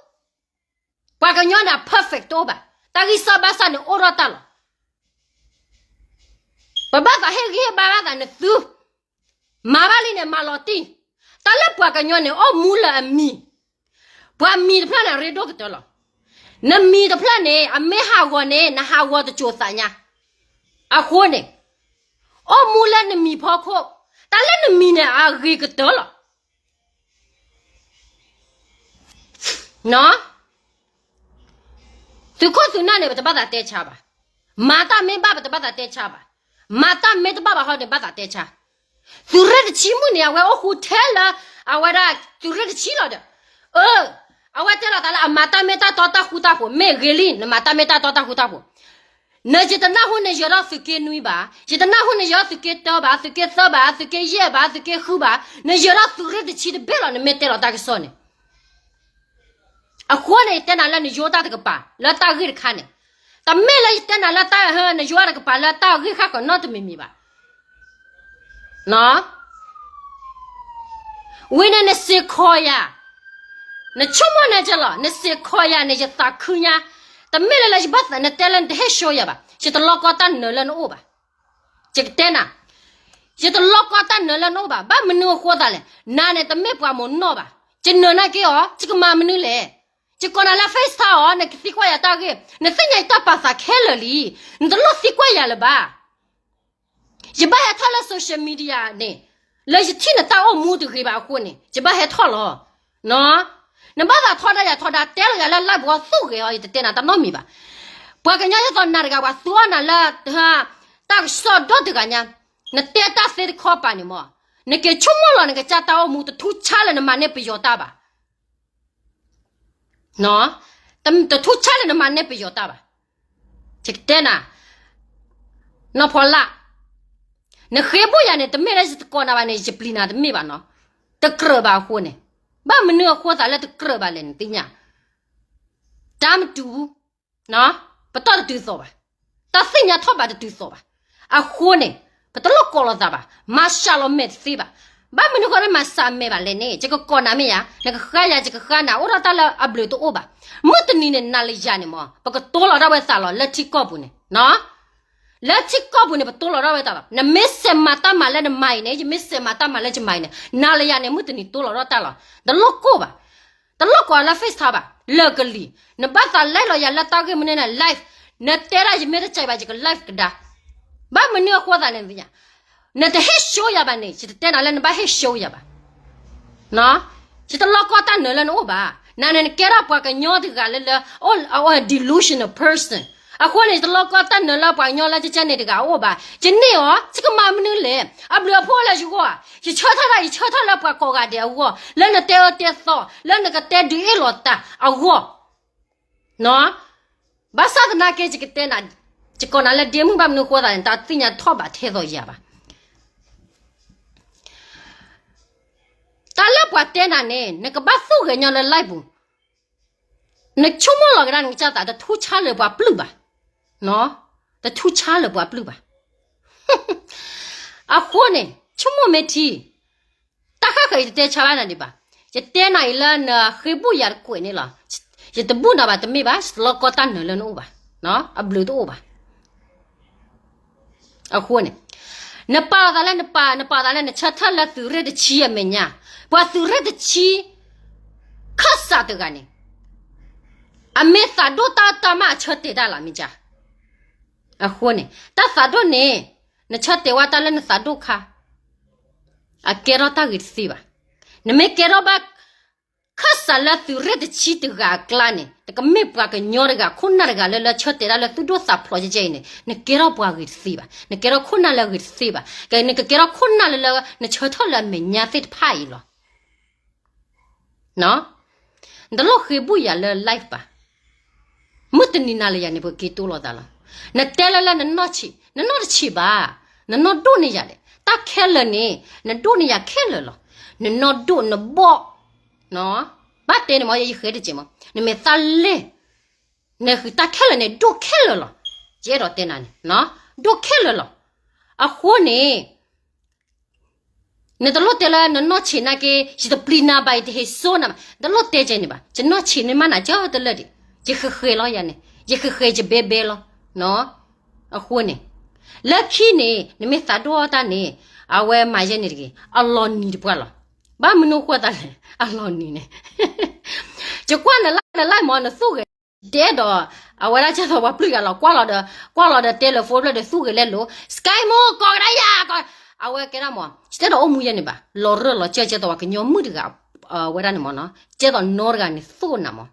ပှၤကညီန့ၣ် perfect တအိၣ်ဘၣ်. တၢ်ဂံၢ်စၢ်ဘါစၢ်န့ၣ်အိၣ်ထီၣ်တၢ်လီၤ. ပဘၣ်သးဟ့ၣ်ဂံၢ်ဟ့ၣ်ဘါဘၣ်သးန့ၣ်သု, မၤဘၣ်လံန့ၣ် မၤလီၤတံၢ်. တၢ်လၢပှၤကညီန့ၣ် အိၣ်မူလၢအမံၤ, ပှၤမံၤတဖျၢၣ်န့ၣ် အရ့ဒိၣ်ကတၢၢ်လီၤ. နမံၤတဖျၢၣ်န့ၣ် အမ့ၢ်ဟးဂီၤန့ၣ် နဟးဂီၤတစိၤသးညါ. အဃိန့ၣ်, အိၣ်မူလၢနမံၤဖီခိၣ်, တၢ်လၢနမံၤန့ၣ် အဂ့ၤကတၢၢ်လီၤ. သုးခိၣ်သုးနၢ်န့ၣ် ပတဘၣ်သးတဲဆါဘၣ်. မၤတၢ်မ့ၢ်ဘၣ် ပတဘၣ်သးတဲဆါဘၣ်. မၤတၢ်မ့ၢ်တဘၣ်ဘၣ်ဃီန့ၣ် ဘၣ်သးတဲဆါ. သုးရ့ၣ်တဆံမုၣ်န့ၣ် အဝဲအိၣ်ဃူထဲလၢ အဝဲဒၣ်သုးရ့ၣ်တဆံလီၤဒီး, အၢ, အဝဲတဲလီၤသးလၢအမၤတၢ်မ့ၢ်တၢ်တီတၢ်ဃူတၢ်ဖိး မ့ၢ်ဂ့ၤလံ နမၤတၢ်မ့ၢ်တၢ်တီတၢ်ဃူတၢ်ဖိး. နယတနၢ်ဟူနယၢၤထီၣ်သုးက့နွံဘၣ်, ယတနၢ်ဟူနယၢၤထီၣ်သုးက့တၢဘၣ်, သုးက့သၢဘၣ်, သုးက့ယဲၢ်ဘၣ်, သုးက့ဃုဘၣ်, နယၢၤထီၣ်သုးရ့ၣ်တဆံတဘ့ၣ်လီၤ နမ့ၢ်တဲလီၤတၢ်ကစီၣ်န့ၣ်. အဃိန့ၣ် ယတဲနၤလၢနယိတၢ်တကပၤ လၢတၢ်ဂ့ၢ်တခါန့ၣ်, တမ့ၢ်လၢယတဲနၤလၢတၢ်ဟၢ နယိတၢ်တကပၤလၢတၢ်ဂ့ၢ်ဃၣ်ဃၢၤနီတမံၤမံၤဘၣ်. ဝံၤန့ၣ်နစ့ၢ်ကီးယၤ, နဆိကမိၣ်န့ၣ်ကလီၤ, နစ့ၢ်ကီးယၤန့ၣ် ယသးခုညါ, တမ့ၢ်လၢလၢယဘၣ်သးနတဲလၢနတဟ့ၣ်ဆှၢယၤဘၣ်, ယတလီကီတၢ်နၢၤလၢနအိၣ်ဘၣ်. ယကတဲနၤ, ယတလီကီတၢ်နၢၤလၢနအိၣ်ဘၣ်. ဘၣ်မနုၤအဃိသးလဲၣ်, နၤန့ၣ် တမ့ၢ်ပှၤမိၢ်နီၢ်ဘၣ်, ယနၢၤနာ်က့အီၤ ယကမၤမနုၤလဲၣ်. ယကိးနၤလၢ FaceTime အီၤ နကသံကွၢ်ယၤတၢ်ဂ့ၢ်, နသ့ၣ်ညါယတၢ်ပာ်သးခဲလၢာ်လံ, နတလိၣ်သံကွၢ်ယၤလၢၤဘၣ်. ယဘၣ်ဟဲထီၣ်လၢ social media န့ၣ်, လၢယထံၣ်နတၢ်အိၣ်မူတဂ့ၤဘၣ်အဃိန့ၣ် ယဘၣ်ဟဲထီၣ်လီၤ. နဘၣ်သးထီဒါယၤထီဒါ တဲလီၤယၤလၢ live ဘီသူၣ်ဂဲၤအီၤ ယတတဲနၤတၢ်နီတမံၤဘၣ်. ပှၤကညီယသိးနၤတဂၤ ပှၤသူအီၣ်နၤလၢ တၢ်ကစီၣ်ဒီတဂၤညါ, နတဲတၢ်သ့တခီပၤန့ၣ်မး, နက့ၤဆိကမိၣ်လီၤ နကစၢ်တၢ်အိၣ်မူ တထူဆါလၢနမၤန့ၢ်ပယီၤတၢ်ဘၣ်. တထူဆါလၢနမၤန့ၢ်ပယီၤတၢ်ဘၣ်. ယကတဲနၤ, နီၢ်ဖီလာ်, နဃ့ဘိၣ်ယၤန့ၣ် တမ့ၢ်လၢယတကိးနၤဘၣ်န့ၣ် ယပျံၤနၤတမ့ၢ်ဘၣ်နီၤ. တကြၢးဘၣ်အဃိန့ၣ်, ဘၣ်မနုၤအဃိသးလၢတကြၢးဘၣ်လဲၣ် နသ့ၣ်ညါ, တၢ်မတူၢ်ဘူး, ပတီၢ်တတုၤသိးဘၣ်, တၢ်သ့ၣ်ညါထီၣ်ဘၣ်တတုၤသိးဘၣ်. အဃိန့ၣ်, ပတလိၣ်ကိးလိာ်သးဘၣ်, မၤစှၤလီၤမဲာ်တသ့ဘၣ်. ဘၣ်မနုၤဃိလၢမၤစှၤမဲာ်ဘၣ်လဲၣ်န့ၣ် ယကကိးနၤမ့ၢ်ဧါ, နကဃါယၤ ယကဃါနၤ အိၣ်ထီၣ်တၢ်လၢအဘျုးတအိၣ်ဘၣ်. မုၢ်တနံၤန့ၣ် နၤလၢယၤန့ၣ်မး ပကတိၤလီၤဒၣ်ဝဲသးလီၤလၢထံကီၢ်ပူၤန့ၣ်, နီၢ်. လၢထံကီၢ်ပူၤန့ၣ် ပတိလီၤထီၣ်ဝဲတၢ်လီၤ. နမ့ၢ်စံးမၤတၢ်မၤလၢနမၤအံၤန့ၣ်, ယမ့ၢ်စံးမၤတၢ်မၤလၢယမၤအံၤန့ၣ်, နၤလၢယၤန့ၣ် မုၢ်တနံၤတိလီၤထီၣ်တၢ်လီၤ. တလိၣ်ကိၢ်ဘၣ်. တလိၣ်ကိးလၢ FaceTime ဘၣ်, လၢာ်ကလံၤ. နဘၣ်သးလဲလီၤယၤလၢတၢ်ဂ့ၢ်မနုၤန့ၣ် live, နတဲဒၣ်ယမ့ၢ်တကဲဘၣ် ယက live ကဒါ. ဘၣ်မနုၤအဃိသးန့ၣ်သ့ၣ်ညါ, နတဟ့ၣ် show ယၤဘၣ်န့ၣ် ယတတဲနၤလၢနဘၣ်ဟ့ၣ် show ယၤဘၣ်. ယတလိၣ်ကိးတၢ်နၢၤလၢနအိၣ်ဘၣ်. နၤန့ၣ်နကဲထီၣ်ပှၤကညီတဂၤလၢလၢ အ delusional person. အဃိန့ၣ် ယတလိၣ်ကိးတၢ်နၢၤလၢပှၤကညီလၢကကဲန့ၣ်တဂၤအအိၣ်ဘၣ်. ယန့ၢ်အီၤ ယကမၤမနုၤလဲၣ်. အဘျုးအဖှိၣ်လၢယဂီၢ်, ယဆၢထၢၣ်တၢ် ယဆၢထၢၣ်လၢပှၤကိးဂၤဒဲးအဂီၢ်, လၢနတဲအၢတဲသီ, လၢနကတဲဒုးအ့ၣ်လိာ်သးအဂီၢ်. ဘၣ်ဆၣ်သနာ်က့ ယကတဲနၤ, ယကိးနၤလၢဒ့မုၣ်ဘၣ်မနုၤအဃိသးန့ၣ် တၢ်သ့ၣ်ညါထီၣ်ဘးထဲသိးယၤဘၣ်. တၢ်လၢပှၤတဲနၤန့ၣ် နကဘၣ်သူၣ်ဂဲၤညီလၢ live ပူၤ, နဆိကမိၣ်လီၤကဒါနကစၢ်သး တထူဆါလၢပှၤပျုၢ်ဘၣ်. တထူဆါလၢပှၤပျုၢ်ဘၣ်. အဃိန့ၣ် ဆိကမိၣ်မ့ၢ်ထံ, တၢ်ဃၣ်ဃၢၤယတတဲဆါဘၣ်နၤဒံးဘၣ်. ယတဲနၤအံၤလၢနဃ့ဘူၣ်ယၤတကွဲးန့ၣ်လီၤ. ယတဘူၣ်နၤဘၣ်တမ့ၢ်ဘၣ်, ယတလိၣ်ကိးတၢ်နၢၤလၢနအိၣ်ဘၣ်. အဘျုးတအိၣ်ဘၣ်. အဃိန့ၣ် နပာ်လီၤသးလၢနပာ်, နပာ်လီၤသးလၢနဆၢထၢၣ်လၢသုးရ့ၣ်တဆံအမဲာ်ညါ, ပှၤသုးရ့ၣ်တဆံ ခၢၣ်စးတဂၤန့ၣ် အမ့ၢ်သးဒိၣ်တၢ်တၢ်မးအဆၢတဲာ်တၢ်လီၤမ့ၢ်ကါ. အဃိန့ၣ် တၢ်သးဒိၣ်န့ၣ် နဆၢတဲာ်ဝဲတၢ်လၢနသးဒိၣ်ခါ, အကဲထီၣ်တၢ်ဂ့ၤတသ့ဘၣ်. နမ့ၢ်ကဲထီၣ်ဘၣ် ခၢၣ်စးလၢသုးရ့ၣ်တဆံတဂၤအကျါန့ၣ် တကမ့ၢ်ပှၤကညီတဂၤ ခိၣ်နၢ်တဂၤလၢလၢဆၢတဲာ်တၢ်လၢသူၣ်ဒိၣ်သးဖျိးကဲကဲအံၤန့ၣ် နကဲထီၣ်ပှၤဂ့ၤတသ့ဘၣ်, နကဲထီၣ်ခိၣ်နၢ်လၢဂ့ၤတသ့ဘၣ်, ကဲ နကကဲထီၣ်ခိၣ်နၢ်လၢလၢ နဆၢထၢၣ်လၢအမဲာ်ညါသ့ၣ်တဖၣ်အံၤလီၤ. နတလိၣ်ဃ့ဘူၣ်ယၤလၢ live ဘၣ်. မုၢ်တနံၤနၤလၢယၤန့ၣ် ပကက့ၤတိလိာ်သးလီၤ. နတဲလၢလၢနနီၢ်ဆံး, နနီၢ်တဆံးဘၣ်, နနီၢ်ဒိၣ်န့ၢ်ယၤလဲၣ်. တၢ်ခဲလၢာ်န့ၣ် နဒိၣ်န့ၢ်ယၤခဲလၢာ်လီၤ. နနီၢ်ဒိၣ်နဘီၣ်, ဘၣ်တဲန့ၣ်မ့ၢ် ယဃဲတက့ၢ်မ့ၢ် နမ့ၢ်သးလဲၢ်, နဃုတၢ်ခဲလၢာ်န့ၣ် ဒိၣ်ခဲလၢာ်လီၤ. ယအဲၣ်ဒိးတဲနၤန့ၣ် ဒိၣ်ခဲလၢာ်လီၤ. အဃိန့ၣ် နတလိၣ်တဲလၢနနီၢ်ဆံးနာ်က့ ယတပျံၤနၤဘၣ် ယတဟ့ၣ်စိနၤဘၣ်, တလိၣ်တဲကဲန့ၣ်ဘၣ်. ယနီၢ်ဆံးန့ၣ်မးနၤကၢတလၢာ်ဒံး, ယဃဲဃဲလီၤယၤန့ၣ်, ယဃဲဃဲယဘဲဘဲလီၤ. အဃိန့ၣ် လၢခံန့ၣ် နမ့ၢ်သးဒိၣ်အီၣ်တၢ်န့ၣ် အဝဲမၤယဲန့ၣ်တဂ့ၤ, အလီၤနံၤတပှၢ်လီၤ. ဘၣ်မနုၤအဃိသးလဲၣ် အလီၤနံၤန့ၣ် ယကွၢ်နလၢနလၢမ့ၢ်နသူၣ်ဂဲၤ တဲဒီး အဝဲဒၣ်ကဲသိးပှၤပျုၢ်ယၤလီၤ, ကွၢ်လီၤဒီး ကွၢ်လီၤဒီးတဲလၢ phone ဖျၢၣ်ဒီးသူၣ်ဂဲၤလဲလိာ် Sky မိၢ်ကိးကဒါယၤ, အဝဲကဲဒၣ်မ့ၢ် ယတဲဒီးအိၣ်မူယဲန့ၣ်ဘၣ်, လီၤရၢၢ်လီၤစၢၢ်ကဲသိးပှၤကညီမုၣ်တဂၤ, ဝဲဒၣ်န့ၣ်မ့ၢ်နီၤ, ကဲသိးနီတဂၤန့ၣ်သိၣ်နၤမ့ၢ်,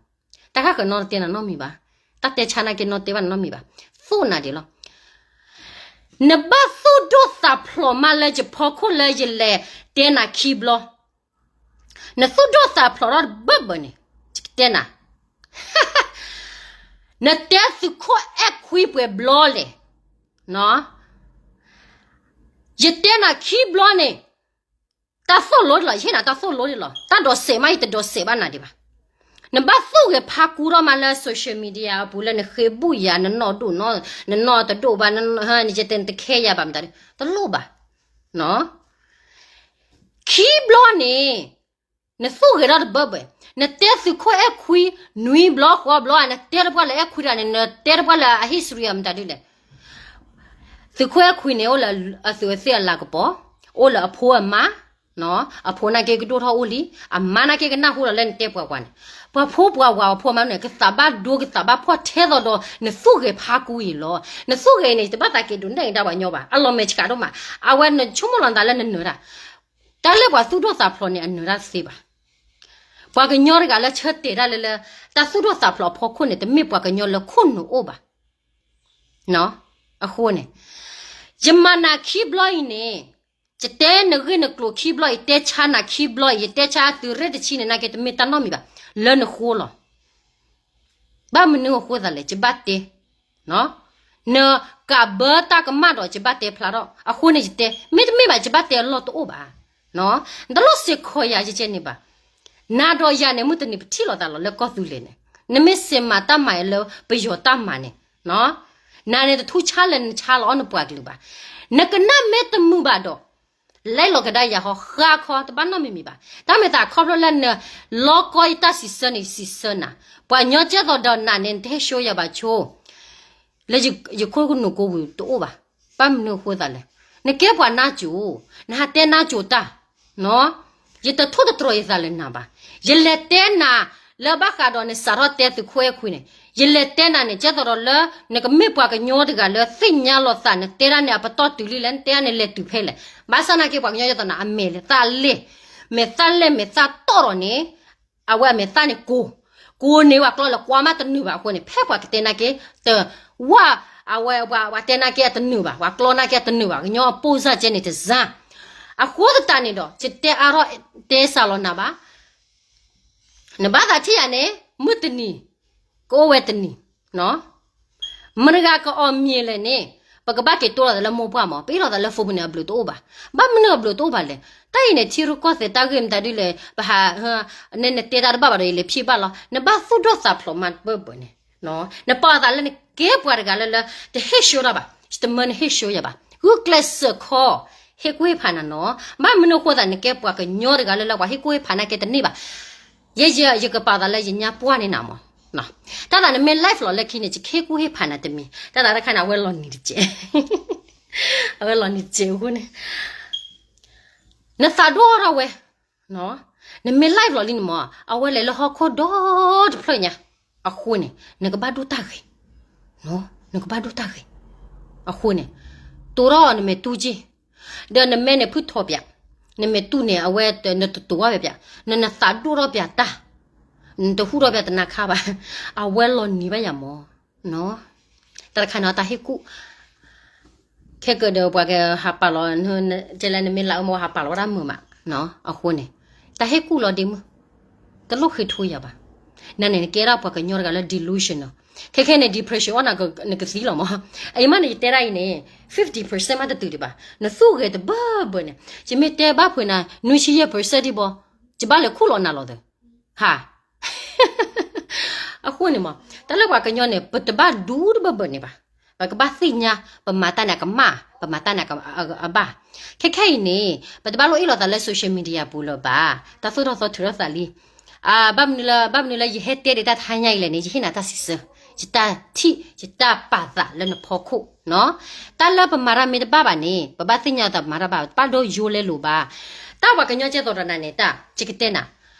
တၢ်ဃၣ်ဃၢၤနီတတဲနၤနီတမံၤဘၣ်, တၢ်တဲဆါနာ်က့နီတတဲဘၣ်နၤနီတမံၤဘၣ်, သိၣ်နၤဒံးလီၤ. နဘၣ်သူၣ်ဒိၣ်သးဖျိးမးလၢယဖီခိၣ်လၢယလဲၤတဲနၤခံဘျီ နသူၣ်ဒိၣ်သးဖျိးထီၣ်တဘၢဘၢန့ၣ် ယကတဲနၤ, နတဲသုးခိၣ်အဲၣ်ခွံပှဲၤဘျီလဲၣ်, ယတဲနၤခံဘျီန့ၣ်, တၢ်သိၣ်လိဒံးလီၤ, ယဟ့ၣ်နၤတၢ်သိၣ်လိဒံးလီၤ, တၢ်ဒိးစဲးမး ယတဒိးစဲးဘၣ်နၤဒံးဘၣ်. နဘၣ်သူၣ်ဂဲၤဖးကူထီၣ်မးလၢ social media အပူၤလၢနဃ့ဘူၣ်ယၤ နနီၢ်ဒိၣ်နီၢ်, နနီၢ်တဒိၣ်ဘၣ်, နယတဲနတခဲယၤဘၣ်မတၤဒု, တလိၣ်ဘၣ်. ခံဘျီန့ၣ် နသူၣ်ဂဲၤထီၣ်တဘၢဘၢ, နတဲသုးခိၣ်အဲၣ်ခွံ နွံဘျီဃိးဘျီဧါ, နတဲတပှၢ်လၢအဲၣ်ခွံတဂၤန့ၣ်, နတဲတပှၢ်လၢအ history မတၤဒုလဲၣ်. သုးခိၣ်အဲၣ်ခွံန့ၣ် အိၣ်လၢအသုးအသ့ၣ်အလၤကပီၤ, အိၣ်လၢအဖိအမါ, အဖိနာ်က့ကဒိၣ်ထီၣ်အိၣ်လံ, အမါနာ်က့ကနၢ်ဟူဒီးလၢနတဲပှၤပှၤန့ၣ်, ပှၤဖိပှၤဝၤအဖိအမါန့ၣ် ကသးဘၣ်ဒိကသးဘၣ်ဖှီၣ်ထဲသိးဒီး နသူၣ်ဂဲၤဖးကူအံၤလီၤ. နသူၣ်ဂဲၤအံၤန့ၣ် ယတဘၣ်သးက့ၤဒိးနဲၣ်ကဒါပှၤကညီဘၣ်, အလီၤမဲာ်ဆှးဒိၣ်မး, အဝဲနဆိကမိၣ်လီၤနသးလၢနနၢၤတၢ် တၢ်လၢပှၤသူၣ်ဒိၣ်သးဖျိးန့ၣ် အနၢၤတၢ်တသ့ဘၣ်. ပှၤကညီတဂၤလၢဆၢတဲာ်တၢ်လၢလၢ တၢ်သူၣ်ဒိၣ်သးဖျိးအဖီခိၣ်န့ၣ် တမ့ၢ်ပှၤကညီလၢခိၣ်နူာ်အိၣ်ဘၣ်. အဃိန့ၣ် ယမၤနၤခံဘျီအံၤန့ၣ်, ယတဲနဂ့ၢ်နကျိၤခံဘျီအံၤ, တဲဆါနၤခံဘျီအံၤ, ယတဲဆါသုးရ့ၣ်တဆံန့ၣ် နာ်က့တမ့ၢ်တၢ်နီတမံၤဘၣ်, လၢနဃိလီၤ. ဘၣ်မနုၤအဃိသးလဲၣ်, ယဘၣ်တဲ နကးဘၢတၢ်ကမၣ်ဒီး ယဘၣ်တဲဖျါထီၣ်, အဃိန့ၣ်ယတဲ, မ့တမ့ၢ်ဘၣ် ယဘၣ်တဲအလီၢ်တအိၣ်ဘၣ်. နတလိၣ်စ့ၢ်ကီးယၤယကဲန့ၣ်ဘၣ်. နၤဒီးယၤန့ၣ် မုၢ်တနံၤပထံၣ်လိာ်သးလီၤ လၢကီၢ်သူလ့ၤန့ၣ်, နမ့ၢ်စ့ၢ်မၤတၢ်မၤအံၤလၢပယီၤတၢ်မၤန့ၣ်, နၤန့ၣ်တထူဆါလၢနဆါလီၤအီၣ်နပှၤကလုာ်ဘၣ်. နကနၣ်မ့ၢ်တမုာ်ဘၣ်ဒီး လဲလိာ်ကဒါယၤဃီ ဃါခီ တဘၣ်နီတမံၤမံၤဘၣ်. တၢ်မ့ၢ်သးခီဖျိလၢန လီကီယတၢ်စံးဆၢန့ၣ် ယစံးဆၢနၤ, ပှၤကညီကဲသိးဒီးနၤန့ၣ် နတဟ့ၣ် show ယၤဘၣ်ဆိ လၢယခိၣ်နူာ်ကိးပူၤတအိၣ်ဘၣ်. ဘၣ်မနုၤအဃိသးလဲၣ်. နကဲပှၤနါစိၤ, နဟးတဲနါစိၤတၢ်, ယတထိၣ်တတြီၤယသးလၢနၤဘၣ်. ယလဲၤတဲနၤလၢဘၣ်ဃးဒီးနစးထီၣ်တဲသုးခိၣ်အဲၣ်ခွံန့ၣ်, ယလဲၤတဲနၤန့ၣ် ကဲသိးဒီးလၢ နကမ့ၢ်ပှၤကညီတဂၤလၢသ့ၣ်ညါလီၤသး နတဲဒၣ်န့ၣ် အပတီၢ်တုၤလံလဲၣ်, နတဲဒၣ်န့ၣ်လဲၤတုၤဖဲလဲၣ်. ဘၣ်ဆၣ်နာ်က့ ပှၤကညီယသိးနၤ အမဲာ်လဲၢ်သၣ်လဲၢ်, မဲာ်သၣ်လဲၢ် မဲာ်သၣ်တီၢ်ဒီးန့ၣ် အဝဲအမဲာ်သၣ်န့ၣ်ကိၤ, ကိၤန့ၣ် ပှၤကျီလၢကွၢ်မးတနုာ်ဘၣ်အဃိန့ၣ် ဖဲပှၤကတဲနာ်က့ တ ဝၣ်, အဝဲပှၤတဲနာ်က့အတနုာ်ဘၣ်, ပှၤကျီနာ်က့အတနုာ်ဘၣ်, ကညီအပိၢ်စၢ်ကဲန့ၣ်တစၢ်. အဃိသတးန့ၣ်ဒီး ယတဲအါထီၣ်တဲစးလီၤနၤဘၣ်. နဘၣ်သးထံၣ်ယၤန့ၣ် မုၢ်တနံၤ ကအိၣ်ဝဲတနံၤ, မတၤတဂၤကအီၣ်မ့ၤလဲၣ်န့ၣ် ပကဘၣ်က့ၤတိလိာ်သးလၢမိၢ်ပှၢ်မး, ပအ့ၣ်လိာ်သးလၢ phone ပူၤန့ၣ် အဘျုးတအိၣ်ဘၣ်. ဘၣ်မနုၤအဘျုးတအိၣ်ဘၣ်လဲၣ်. တၢ်အံၤန့ၣ် ထံရူၢ်ကီၢ်သဲးတၢ်ဂ့ၢ်မတၤဒုလဲၣ်, ပဟး, န, နတဲတၢ်တဘၣ်ဘၣ်ဒီး ယလဲၤဖံးဘၣ်လီၤ. နဘၣ်သူၣ်ဒိၣ်သးဖျိးမးတဘၢၣ်ဘၢၣ်န့ၣ်, နပာ်သးလၢနကဲပှၤတဂၤလၢလၢ တဟ့ၣ်ဆှိတၢ်ဘၣ်, ယတမၢနဟ့ၣ်ဆှိယၤဘၣ်. ဂုာ်ကျဲးစၢးခီ ဟ့ၣ်ကူၣ်ဟ့ၣ်ဖးနၤနီၤ. ဘၣ်မနုၤအဃိသး နကဲပှၤကညီတဂၤလၢလၢပှၤဟ့ၣ်ကူၣ်ဟ့ၣ်ဖးနာ်က့တန့ၢ်ဘၣ်. ယဲယဲ ယကပာ်သးလၢယညါပှၢ်န့ၢ်နၤမး. တၢ်သးနမ့ၢ် live လီၤလၢခံန့ၣ် ယကဟ့ၣ်ကူၣ်ဟ့ၣ်ဖးနၤတမံၤ, တၢ်သးတခါန့ၣ် အဝဲလီၤနံၤတစဲး, အဝဲလီၤနံၤတစဲးအဃိန့ၣ် နသးဒိၣ်ထီၣ်ဝဲ, နမ့ၢ် live လီၤလံန့ၣ်မး အဝဲလဲၤလၢဟီၣ်ခိၣ်ဒီတဖျၢၣ်ညါ, အဃိန့ၣ် နကဘၣ်ဒိၣ်တၢ်ဂ့ၤ, နကဘၣ်ဒိၣ်တၢ်ဂ့ၤ, အဃိန့ၣ် တိၤထီၣ်နမဲာ်တူၢ်က့ၢ်, ဒီးနမဲာ်န့ၣ်ဖုၣ်ထီၣ်ပၠး, နမဲာ်တူၢ်န့ၣ် အဝဲနတတိၤဘၣ်ပၠး, နနသးဒိၣ်ထီၣ်ပၠးတၢ်, နတဟူထီၣ်ပၠးတနၤခါဘၣ်, အဝဲလီၤနံၤဘၣ်ယၤမး. တၢ်တခါန့ၣ် တၢ်ဟ့ၣ်ကူၣ်, ခဲကဒီးပှၤကဟးပာ်လီၤ, တဲလၢနမ့ၢ်လၢအမ့ၢ်ဟးပာ်လီၤဝဲဒၣ်မုာ်မး, အဃိန့ၣ် တၢ်ဟ့ၣ်ကူၣ်လီၤဒ့မုၣ်, တလိၣ်ဃ့ထူယၤဘၣ်. နန့ၣ် နကဲဒၣ်ပှၤကညီတဂၤလၢ delusional, ခဲခဲန့ၣ် depression အီၣ်နၤ နကသံလီၤမး. အံၤမးန့ၣ် ယတဲဒၣ်အံၤန့ၣ် fifty percent မးတတုၤဒံးဘၣ်, နသူၣ်ဂဲၤတဘၢဘၢန့ၣ်, ယမ့ၢ်တဲဘၣ်ဖုးနၤ နွံဆံယဲၢ် percent ဒံးဘၣ်, ယဘၣ်လဲၤခူၣ်လီၤနၤလီၤသၢ ဟါ. အဃိန့ၣ်မး တၢ်လၢပှၤကညီန့ၣ် ပတဘၣ်ဒူတဘၢဘၢန့ၣ်ဘၣ်. ပကဘၣ်သ့ၣ်ညါ ပမၤတၢ်န့ၣ်အကမၣ်, ပမၤတၢ်န့ၣ်အဘၣ်. ခဲခဲအံၤန့ၣ် ပတဘၣ်လိၣ်အ့ၣ်လိာ်သးလၢ social media ပူၤလၢၤဘၣ်. တၢ်သိၣ်တၢ်သီထုးထီၣ်သးလံ. ဘၣ်မနုၤလၢ, ဘၣ်မနုၤလၢယဟဲတဲဒံးတၢ်တဟါညါအံၤလဲၣ်န့ၣ် ယဟ့ၣ်နၤတၢ်စံးဆၢ, ယတၢ်ထံၣ်, ယတၢ်ပာ်သးလၢနဖီခိၣ်. တၢ်လၢပမၤတၢ်မ့ၢ်တဘၣ်ဘၣ်န့ၣ် ပဘၣ်သ့ၣ်ညါသးပမၤတၢ်ဘၣ်, ပဘၣ်ဒိယိလဲလိာ်ဘၣ်. တၢ်ပှၤကညီကဲသိးဒီးနၤန့ၣ် တၢ်ယကတဲနၤ,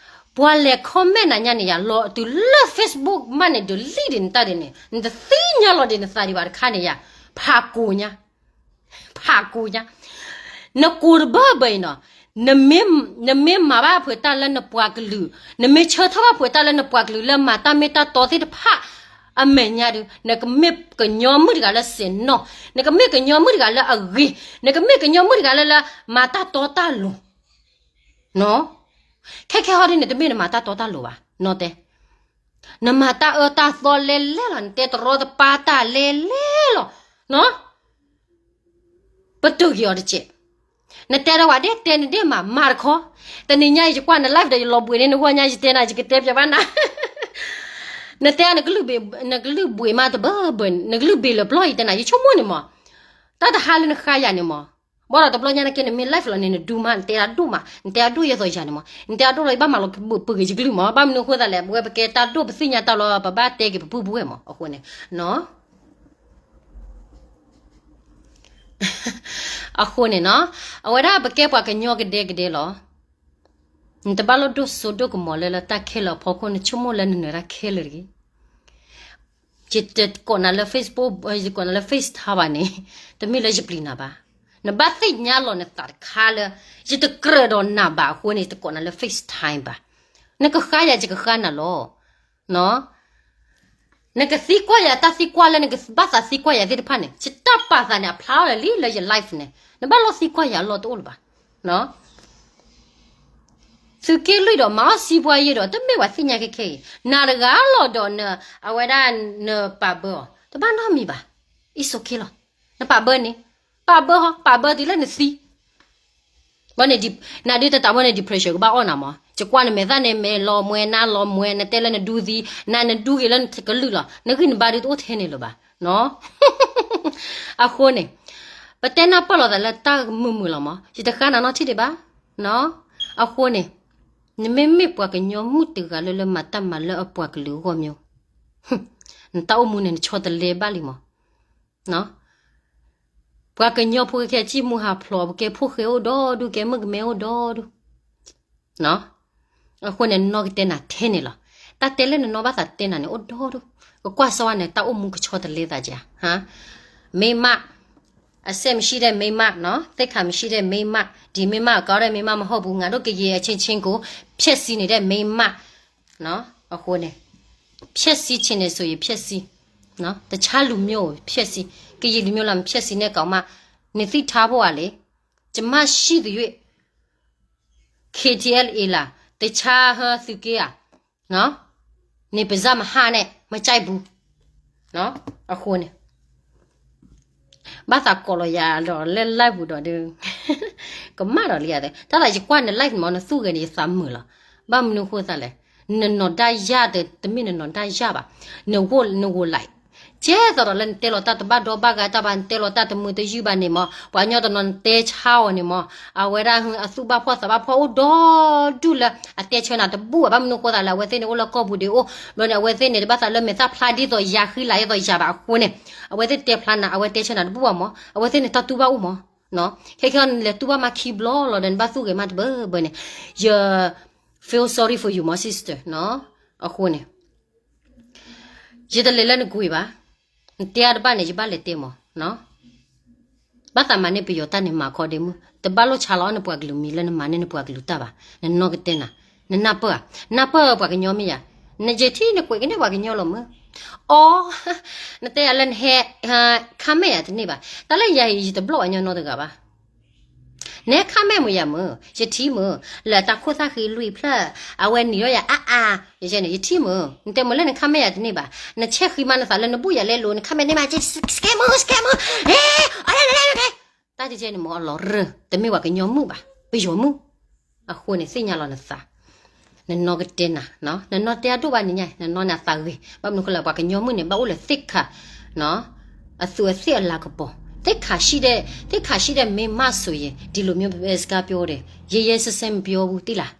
ပှၤလဲၤ comment နၤညါန့ၣ်ယၤ လီၤတုၤလၢ Facebook မးန့ၣ် delete ဒံးနတၢ်ဒ်န့ၣ် နတသ့ၣ်ညါလီၤဒံးနသးဒံးဘၣ်တခါန့ၣ်ယၤ, ဖးကိညါ, ဖးကိညါ, နကိၤတဘၢဘၢအံၤနီၤ, နမ့ၢ်မၤဘၣ်ဖုးတၢ်လၢနပှၤကလုာ်, နမ့ၢ်ဆၢထၢၣ်ဘၣ်ဖုးတၢ်လၢနပှၤကလုာ်လၢမၤတၢ်မ့ၢ်တၢ်တီသ့ၣ်တဖၣ် အမဲာ်ညါဒုး နကမ့ၢ်ကညီမုၣ်တဂၤလၢစဲးနီၣ်, နကမ့ၢ်ကညီမုၣ်တဂၤလၢအဂ့ၤ, နကမ့ၢ်ကညီမုၣ်တဂၤလၢလၢမၤတၢ်တီတၢ်လိၤ. ခဲခဲဟီဒ်န့ၣ် တမ့ၢ်နမၤတၢ်တီတၢ်လိၤဘၣ်, နီတဲ, နမၤတၢ်အၢတၢ်သီလဲလဲလီၤ, နတဲတရီတပါတၢ်လဲလဲလီၤ. ပတုာ်က့ၤအီၤတကဲး. နတဲထီၣ်ဝဲဒ်တဲနဒ့ၣ်မး မၤတခီ, တနံၤညါအံၤ ယကွၢ်န live ဒီးယလီၤဘှံးန့ၢ်နဂီၢ်ညါ ယတဲနၤ ယကတဲပျးဘၣ်နၤ, နတဲနကလုၢ်ဘှံးမးတဘၢဘၢ, နကလုၢ်ဘှံးလၢပျီၢ်အံၤတဲနၤ ယဆိကမိၣ်န့ၣ်မး, တၢ်တဟါလၢနဃါယၤန့ၣ်မး, ဘၣ်ဒီးတဘျီညါန့ၣ်က့ နမ့ၢ် live လီၤန့ၣ် နဒူမး နတဲအဒိၣ်မး, နတဲအဒိၣ်လၢယသိးယၤန့ၣ်မး, နတဲအဒိၣ်လီၤ ယဘၣ်မၤလီၤပှ့ၤက့ၤယကလုၢ်မး, ဘၣ်မနုၤအဃိသတးလဲၣ် ပဝဲပကဲတၢ်ဒိၣ်ပသ့ၣ်ညါတၢ်လီၤ ပဘၣ်တဲက့ၤပပုၢ်ပဝဲၢ်မး အဃိန့ၣ် အဃိန့ၣ်နီၤ, အဝဲဒၣ်ပကဲပှၤကညီကဒဲကဒဲလီၤ. နတဘၣ်လိၣ်ဒိၣ်စိဒိၣ်ကမီၤလၢလၢတၢ်ခဲလၢာ်အဖီခိၣ် နဆိကမိၣ်လၢနနၢၤတၢ်ခဲလၢာ်တဂ့ၤ. ယတကိးနၤလၢ Facebook, ယကိးနၤလၢ FaceTime ဘၣ်န့ၣ်, တမ့ၢ်လၢယပျံၤနၤဘၣ်. နဘၣ်သ့ၣ်ညါလီၤနသးတခါလၢ ယတကြၢးဒီးနၤဘၣ်အဃိန့ၣ် ယတကိးနၤလၢ FaceTime ဘၣ်. နကဃါယၤယကဃါနၤလီၤ. နကသံကွၢ်ယၤတၢ်သံကွၢ်လၢနကဘၣ်သးသံကွၢ်ယၤသ့ၣ်တဖၣ်န့ၣ် ယတၢ်ပာ်သးန့ၣ် အဖျါထီၣ်လၢာ်လံလၢယ live န့ၣ် နဘၣ်လိၣ်သံကွၢ်ယၤအလီၢ်တအိၣ်လၢၤဘၣ်. သုးက့လွံၢ်ဒီးမၤအီၣ်စံးပှၤယ့ၢ်ဒီး တမ့ၢ်ပှၤသ့ၣ်ညါခဲခဲအံၤ နၤတဂၤလီၤဒီးန အဝဲဒၣ်နပာ်ဘၢအီၤ တဘၣ်နီတမံၤဘၣ်. It's okay လီၤ. နပာ်ဘၢန့ၣ် ပာ်ဘၢဟီ ပာ်ဘၢတုၤလၢနသံ ဘၣ်န့ၣ် နဒုးတတးဘၣ်န့ၣ် depression ကဘၣ်အီၣ်နၤမး. ယကွၢ်နမဲာ်သၣ်န့ၣ် မဲာ်လီၤမှဲ နါလီၤမှဲ နတဲလၢနဒူသံ နနဒူဂ့ၤလၢနကလုၢ်လီၤ. နဂံၢ်နဘါဒုးတအိၣ်ထဲန့ၣ်လၢၤဘၣ်. အဃိန့ၣ် ပတဲနၢ်ပၢၢ်လိာ်သးလၢတၢ်မုာ်မုာ်လီၤမး. ယတဃါနၤနီတထံၣ်ဒံးဘၣ်. အဃိန့ၣ် နမ့မ့ၢ်ပှၤကညီမုၣ်တဂၤလၢလၢမၤတၢ်မၤလၢအပှၤကလုာ်အဂီၢ်မ့ၢ် နတၢ်အိၣ်မူန့ၣ် နဆီတလဲဘၣ်လံမး. ပှၤကညီဖိခဲကဲစံၣ်မူဟးဖျိး ပကဲဖိဃဲအိၣ်ဒီဒူၣ် ကဲမုၣ်ကမဲအိၣ်ဒီဒူၣ်. အဃိန့ၣ် နီၢ်ကတဲနၤထဲန့ၣ်လီၤ. တၢ်တဲလၢနနီၢ်ဘၣ်သးတဲနၤန့ၣ် အိၣ်ဒီဒူၣ်. ကကွၢ်စၢ်ဝဲန့ၣ် တၢ်အိၣ်မူကဆီတလဲသးကဲဧါ. မိန်းမ, အစဲးမရှိတဲ့မိန်းမနီၤ, သိက္ခာမရှိတဲ့မိန်းမ, ဒီမိန်းမကို ကောင်းတဲ့မိန်းမမဟုတ်ဘူး, ငါတို့ကရင်အချင်းချင်းကို ဖျက်ဆီးနေတဲ့မိန်းမ, အဃိန့ၣ် ဖျက်ဆီးချင်တယ်ဆိုရင် ဖျက်ဆီး, တခြားလူမျိုးကို ဖျက်ဆီး, ကရင်လူမျိုးလာ မဖျက်ဆီးနဲ့ကောင်မ, နင်သိထားဖို့ကလေ, ကျမရှိသရွေ့ KTLA လား, တခြားဟသူက့ဧါ, နင်ပါးစပ်မဟါနဲ့ မကြိုက်ဘူး. အဃိန့ၣ် ဘၣ်သးကိးလီၤယၤဒီးလၢ live ပူၤဒီးဒုး ကမၣ်ဒီးလံဧါ, တၢ်သးယကွၢ်န live မ့ၢ် နသူၣ်ဂဲၤန့ၣ် ယသးမုာ်လီၤ. ဘၣ်မနုၤဃိသးလဲၣ်, နနီၢ်ဒၣ်ယၢ်တမ့ၢ်နနီၢ်ဒၣ်ယၢ်ဘၣ်, နဂိၢ်, နဂိၢ်လၢ် ကဲသိးဒီးလၢနတဲလီၤတၢ်တဘၣ်ဒီဘၣ်ဂၤတၢ်ဘၣ်, နတဲလီၤတၢ်တမုာ်တယုၢ်ဘၣ်န့ၣ်မ့ၢ် ပှၤကညီတနီၤနတဲဆါအီၤန့ၣ်မ့ၢ် အဝဲဒၣ်အသူၣ်ဘၣ်ဖှီၣ်သးဘၣ်ဖှီၣ်အိၣ်ဒီဒူၣ်လၢအတဲဆၢနၤတဘူၣ်ဘၣ်. ဘၣ်မနုၤဃိသးလဲၣ်, အဝဲသ့ၣ်န့ၣ်အိၣ်လၢကီၢ်ပူၤဒံးအိၣ်, ဘျီန့ၣ် အဝဲသ့ၣ်န့ၣ် တဘၣ်သးလၢမဲာ်သၣ်ဖျါဒ်သိးယၤဃံလၤဒ်သိးယၤဘၣ်အဃိန့ၣ်, အဝဲသ့ၣ်တဲဖျါနၤ အဝဲတဲဆၢနၤတဘူၣ်ဘၣ်မ့ၢ် အဝဲသ့ၣ်န့ၣ်တၢ်တူၢ်ဘၣ်အိၣ်မ့ၢ် ခဲခဲနလဲၤတူၢ်ဘၣ်မးခံဘျီလီၤဒီး နဘၣ်သူၣ်ဂဲၤမးတဘၢဘၢန့ၣ်, ယ feel sorry for you မ့ၢ် sister နီၤ. အဃိန့ၣ် ယတလဲၤလၢနကွံာ်ဘၣ်, နတဲအါတဘၣ်န့ၣ် ယဘၣ်လဲၤတဲမ့ၢ်နီၤ. ဘၣ်သးမၤန့ၢ်ပယီၤတၢ်န့ၣ် မၤခီဒ့မုၣ်, တဘၣ်လိၣ်ဆါလီၤအီၣ်နပှၤကလုာ်မံၤလၢနမၤန့ၢ်နပှၤကလုာ်တၢ်ဘၣ်. နနီၢ်ကတဲနၤ, နနၢ်ပၢၢ်ဧါ, နနၢ်ပၢၢ်ပှၤကညီမ့ၢ်ယၤ, နယထံၣ်နကွဲးကန့ၢ်ပှၤကညီလီၤမ့ၢ်. အိ, နတဲယၤလၢနဟဲ comment ယၤတန့ၢ်ဘၣ်, တၢ်လၢယၤအံၤ ယတဘျီၣ်ပှၤကညီနီတဂၤဘၣ်. နဟဲ comment မ့ၢ်ယၤမ့ၢ်, ယထံၣ်မ့ၢ်, လၢတၢ်ခိၣ်သၣ်ဃံလွံၢ်ဖျၢၣ်, အဝဲနံၤလီၤယၤအါအါ, ယဲန့ၣ် ယထံၣ်မ့ၢ်, နတဲမ့ၢ်လၢန comment ယၤတန့ၢ်ဘၣ်, နဆဲးဃံမးနသးလၢနဘူၣ်ယၤလဲလိာ်, န comment န့ၢ်မး, စကဲမ့ၢ်, စကဲမ့ၢ်, ဟဲ, အလဲလဲလဲ, တၢ်တကဲန့ၣ်မ့ၢ်အလီၤရၢ, တမ့ၢ်ပှၤကညီမုၣ်ဘၣ်, ပယီၤမုၣ်. အဃိန့ၣ် သ့ၣ်ညါလီၤနသး, နနီၢ်ကတဲနၤ, နနီၢ်တဲအဒိၣ်ဘၣ်န့ၣ်ညါ, နနီၢ်န့ၣ်အသးဂ့ၤ, ဘၣ်မနုၤဃိလဲၣ် ပှၤကညီမုၣ်န့ၣ် ဘၣ်အိၣ်လၢသ့ၣ်ခါ အသူးအသ့ၣ်အလၤကပီၤ, သ့ၣ်ခါဆံးဒီး, သ့ၣ်ခါဆံးဒီးမ့ၢ်မးစိၤယဲၤ, ဒီးလိာ်မ့ၢ်ပစကါ ပြောတယ်, ရဲရဲစဲစဲ မပြောဘူး သိလား,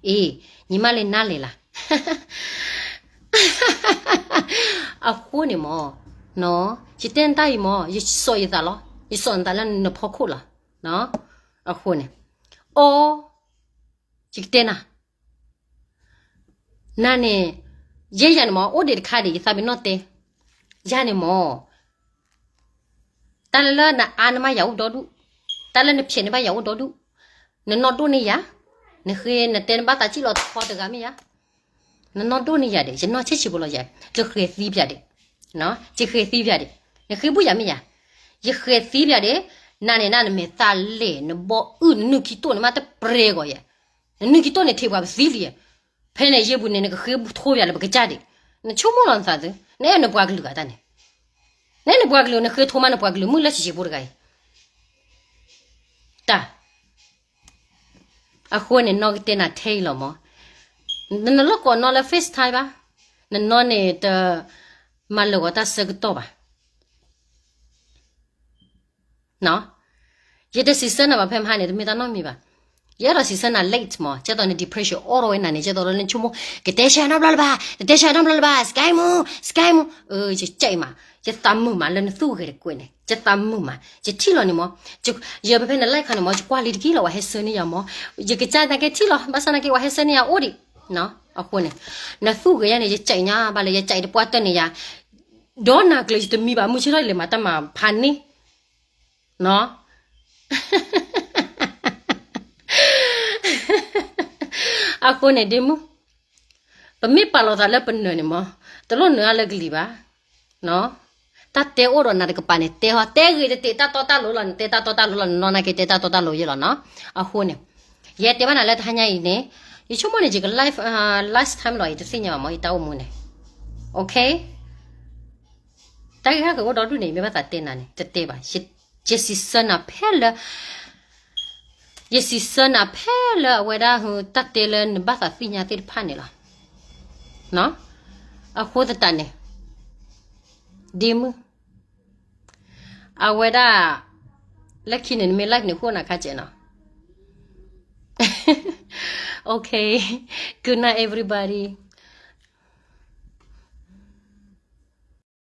အေး, ညီမလေး နားလည်လား. အဃိန့ၣ်မ့ၢ်, ယတဲနတၢ်အံၤမ့ၢ် ယစိာ်ယသးလီၤ, ယစိာ်နသးလၢနဖီခိၣ်လီၤ. အဃိန့ၣ်, အိ, ယကတဲနၤ နၤန့ၣ်, ယဲယၤန့ၣ်မ့ၢ် အိၣ်ဒံးတခါဒံး ယသးပ့ၤနီၣ်တဲ, ယၤန့ၣ်မ့ၢ်, တၢ်လၢနအါန့ၢ်မးယၤအိၣ်ဒီဒူၣ်, တၢ်လၢနဖျဲးန့ၢ်ဘၣ်ယၤအိၣ်ဒီဒူၣ်, နနီၢ်ဒိၣ်န့ၢ်ယၤ, နဃ့နတဲနဘၣ်သးစံၣ်လီၤသီတဂၤမ့ၢ်ယၤ, နနီၢ်ဒိၣ်န့ၢ်ယၤဒီး ယနီၢ်ဆံးဆံးဖိလီၤယၤ, ယဃဲၤသံပၠးဒံး, ယဃ့သံပၠးဒံး, နဃ့ဘူၣ်ယၤမ့ၢ်ယၤ, ယဃဲၤသံပၠးဒံး, နၤန့ၣ်နၤနမဲာ်သၣ်လဲၣ် နဘီအုၣ် နနုၢ်ခံတိၢ်န့ၣ်မးတပြဲၤဂီၤယၤ, နနုၢ်ခံတိၢ်န့ၣ်ထံးပှၤပသံလံ, ဖဲန့ၣ်ယဲပူၤန့ၣ် နကဃ့ထိပၠးလၢပကစၢ်ဒံး, နဆိကမိၣ်လီၤနသးသု, နအဲၣ်နပှၤကလုာ်ဂၤတၢ်န့ၣ်, နအဲၣ်နပှၤကလုာ် နဃ့ထိမးနပှၤကလုာ်မုၣ်လၢဆံးဆံးဖိတဂၤအံၤ, တၢ် အဃိန့ၣ် နီၢ်ကတဲနၤထဲအံၤလီၤမး, နလီၢ်ကိးနီၢ်လၢ FaceTime ဘၣ်, နနီၢ်န့ၣ်တမၤလၢာ်ဂီၤတၢ်ဆၢကတီၢ်ဘၣ်. ယတစံးဆၢနၤဘၣ်ဖဲမဟါန့ၣ် တမ့ၢ်တၢ်နီတမံၤဘၣ်. ယအဲၣ်ဒိးစံးဆၢနၤ late မး, ကဲသိးန depression အိၣ်ထီၣ်ဝဲနၤန့ၣ် ကဲသိးလၢနဆိကမိၣ် ကတဲဆၢနီတဘျီလၢၤဘၣ်, တတဲဆၢနီတဘျီလၢၤဘၣ်, စကဲမူ, စကဲမူ, ယကဲမး, ယသးမုာ်မးလၢနသူၣ်ဂဲၤတကွဲးန့ၣ် ယသးမုာ်မး, ယထံၣ်လီၤန့ၣ်မး, ယဖဲဖဲန live ခါန့ၣ်မး ယကွၢ်လံတက့ၢ်လီၤ ပှၤဟဲဆၢန့ၢ်ယၤမး, ယကစၢ်သနာ်က့ထံၣ်လီၤ ဘၣ်ဆၣ်သနာ်က့ပှၤဟဲဆၢန့ၢ်ယၤအိၣ်ဒံး, အဃိန့ၣ်, နသူၣ်ဂဲၤယၤန့ၣ် ယကဲညါဘၣ်လၢ ယကဲတပှၢ်တၢၢ်န့ၣ်ယၤ, ဒီးနၤကျၢၤယတမံၤဘၣ် မုၢ်ဆ့ၣ်ထီၣ်ယလဲၤမၤတၢ်မၤဖးန့ၢ် အဃိန့ၣ်ဒ့မုၣ်, ပမ့ၢ်ပာ်လီၤသးလၢပနၢၤန့ၣ်မး, တလိၣ်နၢၤအါလၢကလံၤဘၣ်, တၢ်တဲအိၣ်ဒီးနၤတကပၤန့ၣ် တဲဟီ တဲဂ့ၤတတ့ၢ် တၢ်တီတၢ်လိၤလီၤ နတဲတၢ်တီတၢ်လိၤလီၤ နနီၢ်နာ်က့တဲတၢ်တီတၢ်လိၤယဲလီၤနီၤ, အဃိန့ၣ်, ယဲတဲဘၣ်နၤလၢတဟါညါအံၤန့ၣ်, ယဆိကမိၣ်န့ၣ် ယက live, last time လီၤ ယတသ့ၣ်ညါဘၣ်မး ယတၢ်အိၣ်မူန့ၣ်, okay တၢ်ဂ့ၢ်ဟဲက့ၤအိၣ်ဒီဒူၣ်န့ၣ် မ့ၢ်ဘၣ်သးတဲနၤန့ၣ် တတဲဘၣ်, ယစံးဆၢနၤဖဲလၢ, ယစံးဆၢနၤဖဲလၢအဝဲဒၣ် တၢ်တဲလၢနဘၣ်သးသ့ၣ်ညါသ့ၣ်တဖၣ်န့ၣ်လီၤ. အဃိသတးန့ၣ်, ဒ့မုၣ်, အဝဲဒၣ်, လၢခံန့ၣ် နမ့ၢ် live န့ၣ် ဃိနၤခါစဲးနီၤ. Okay, good night everybody.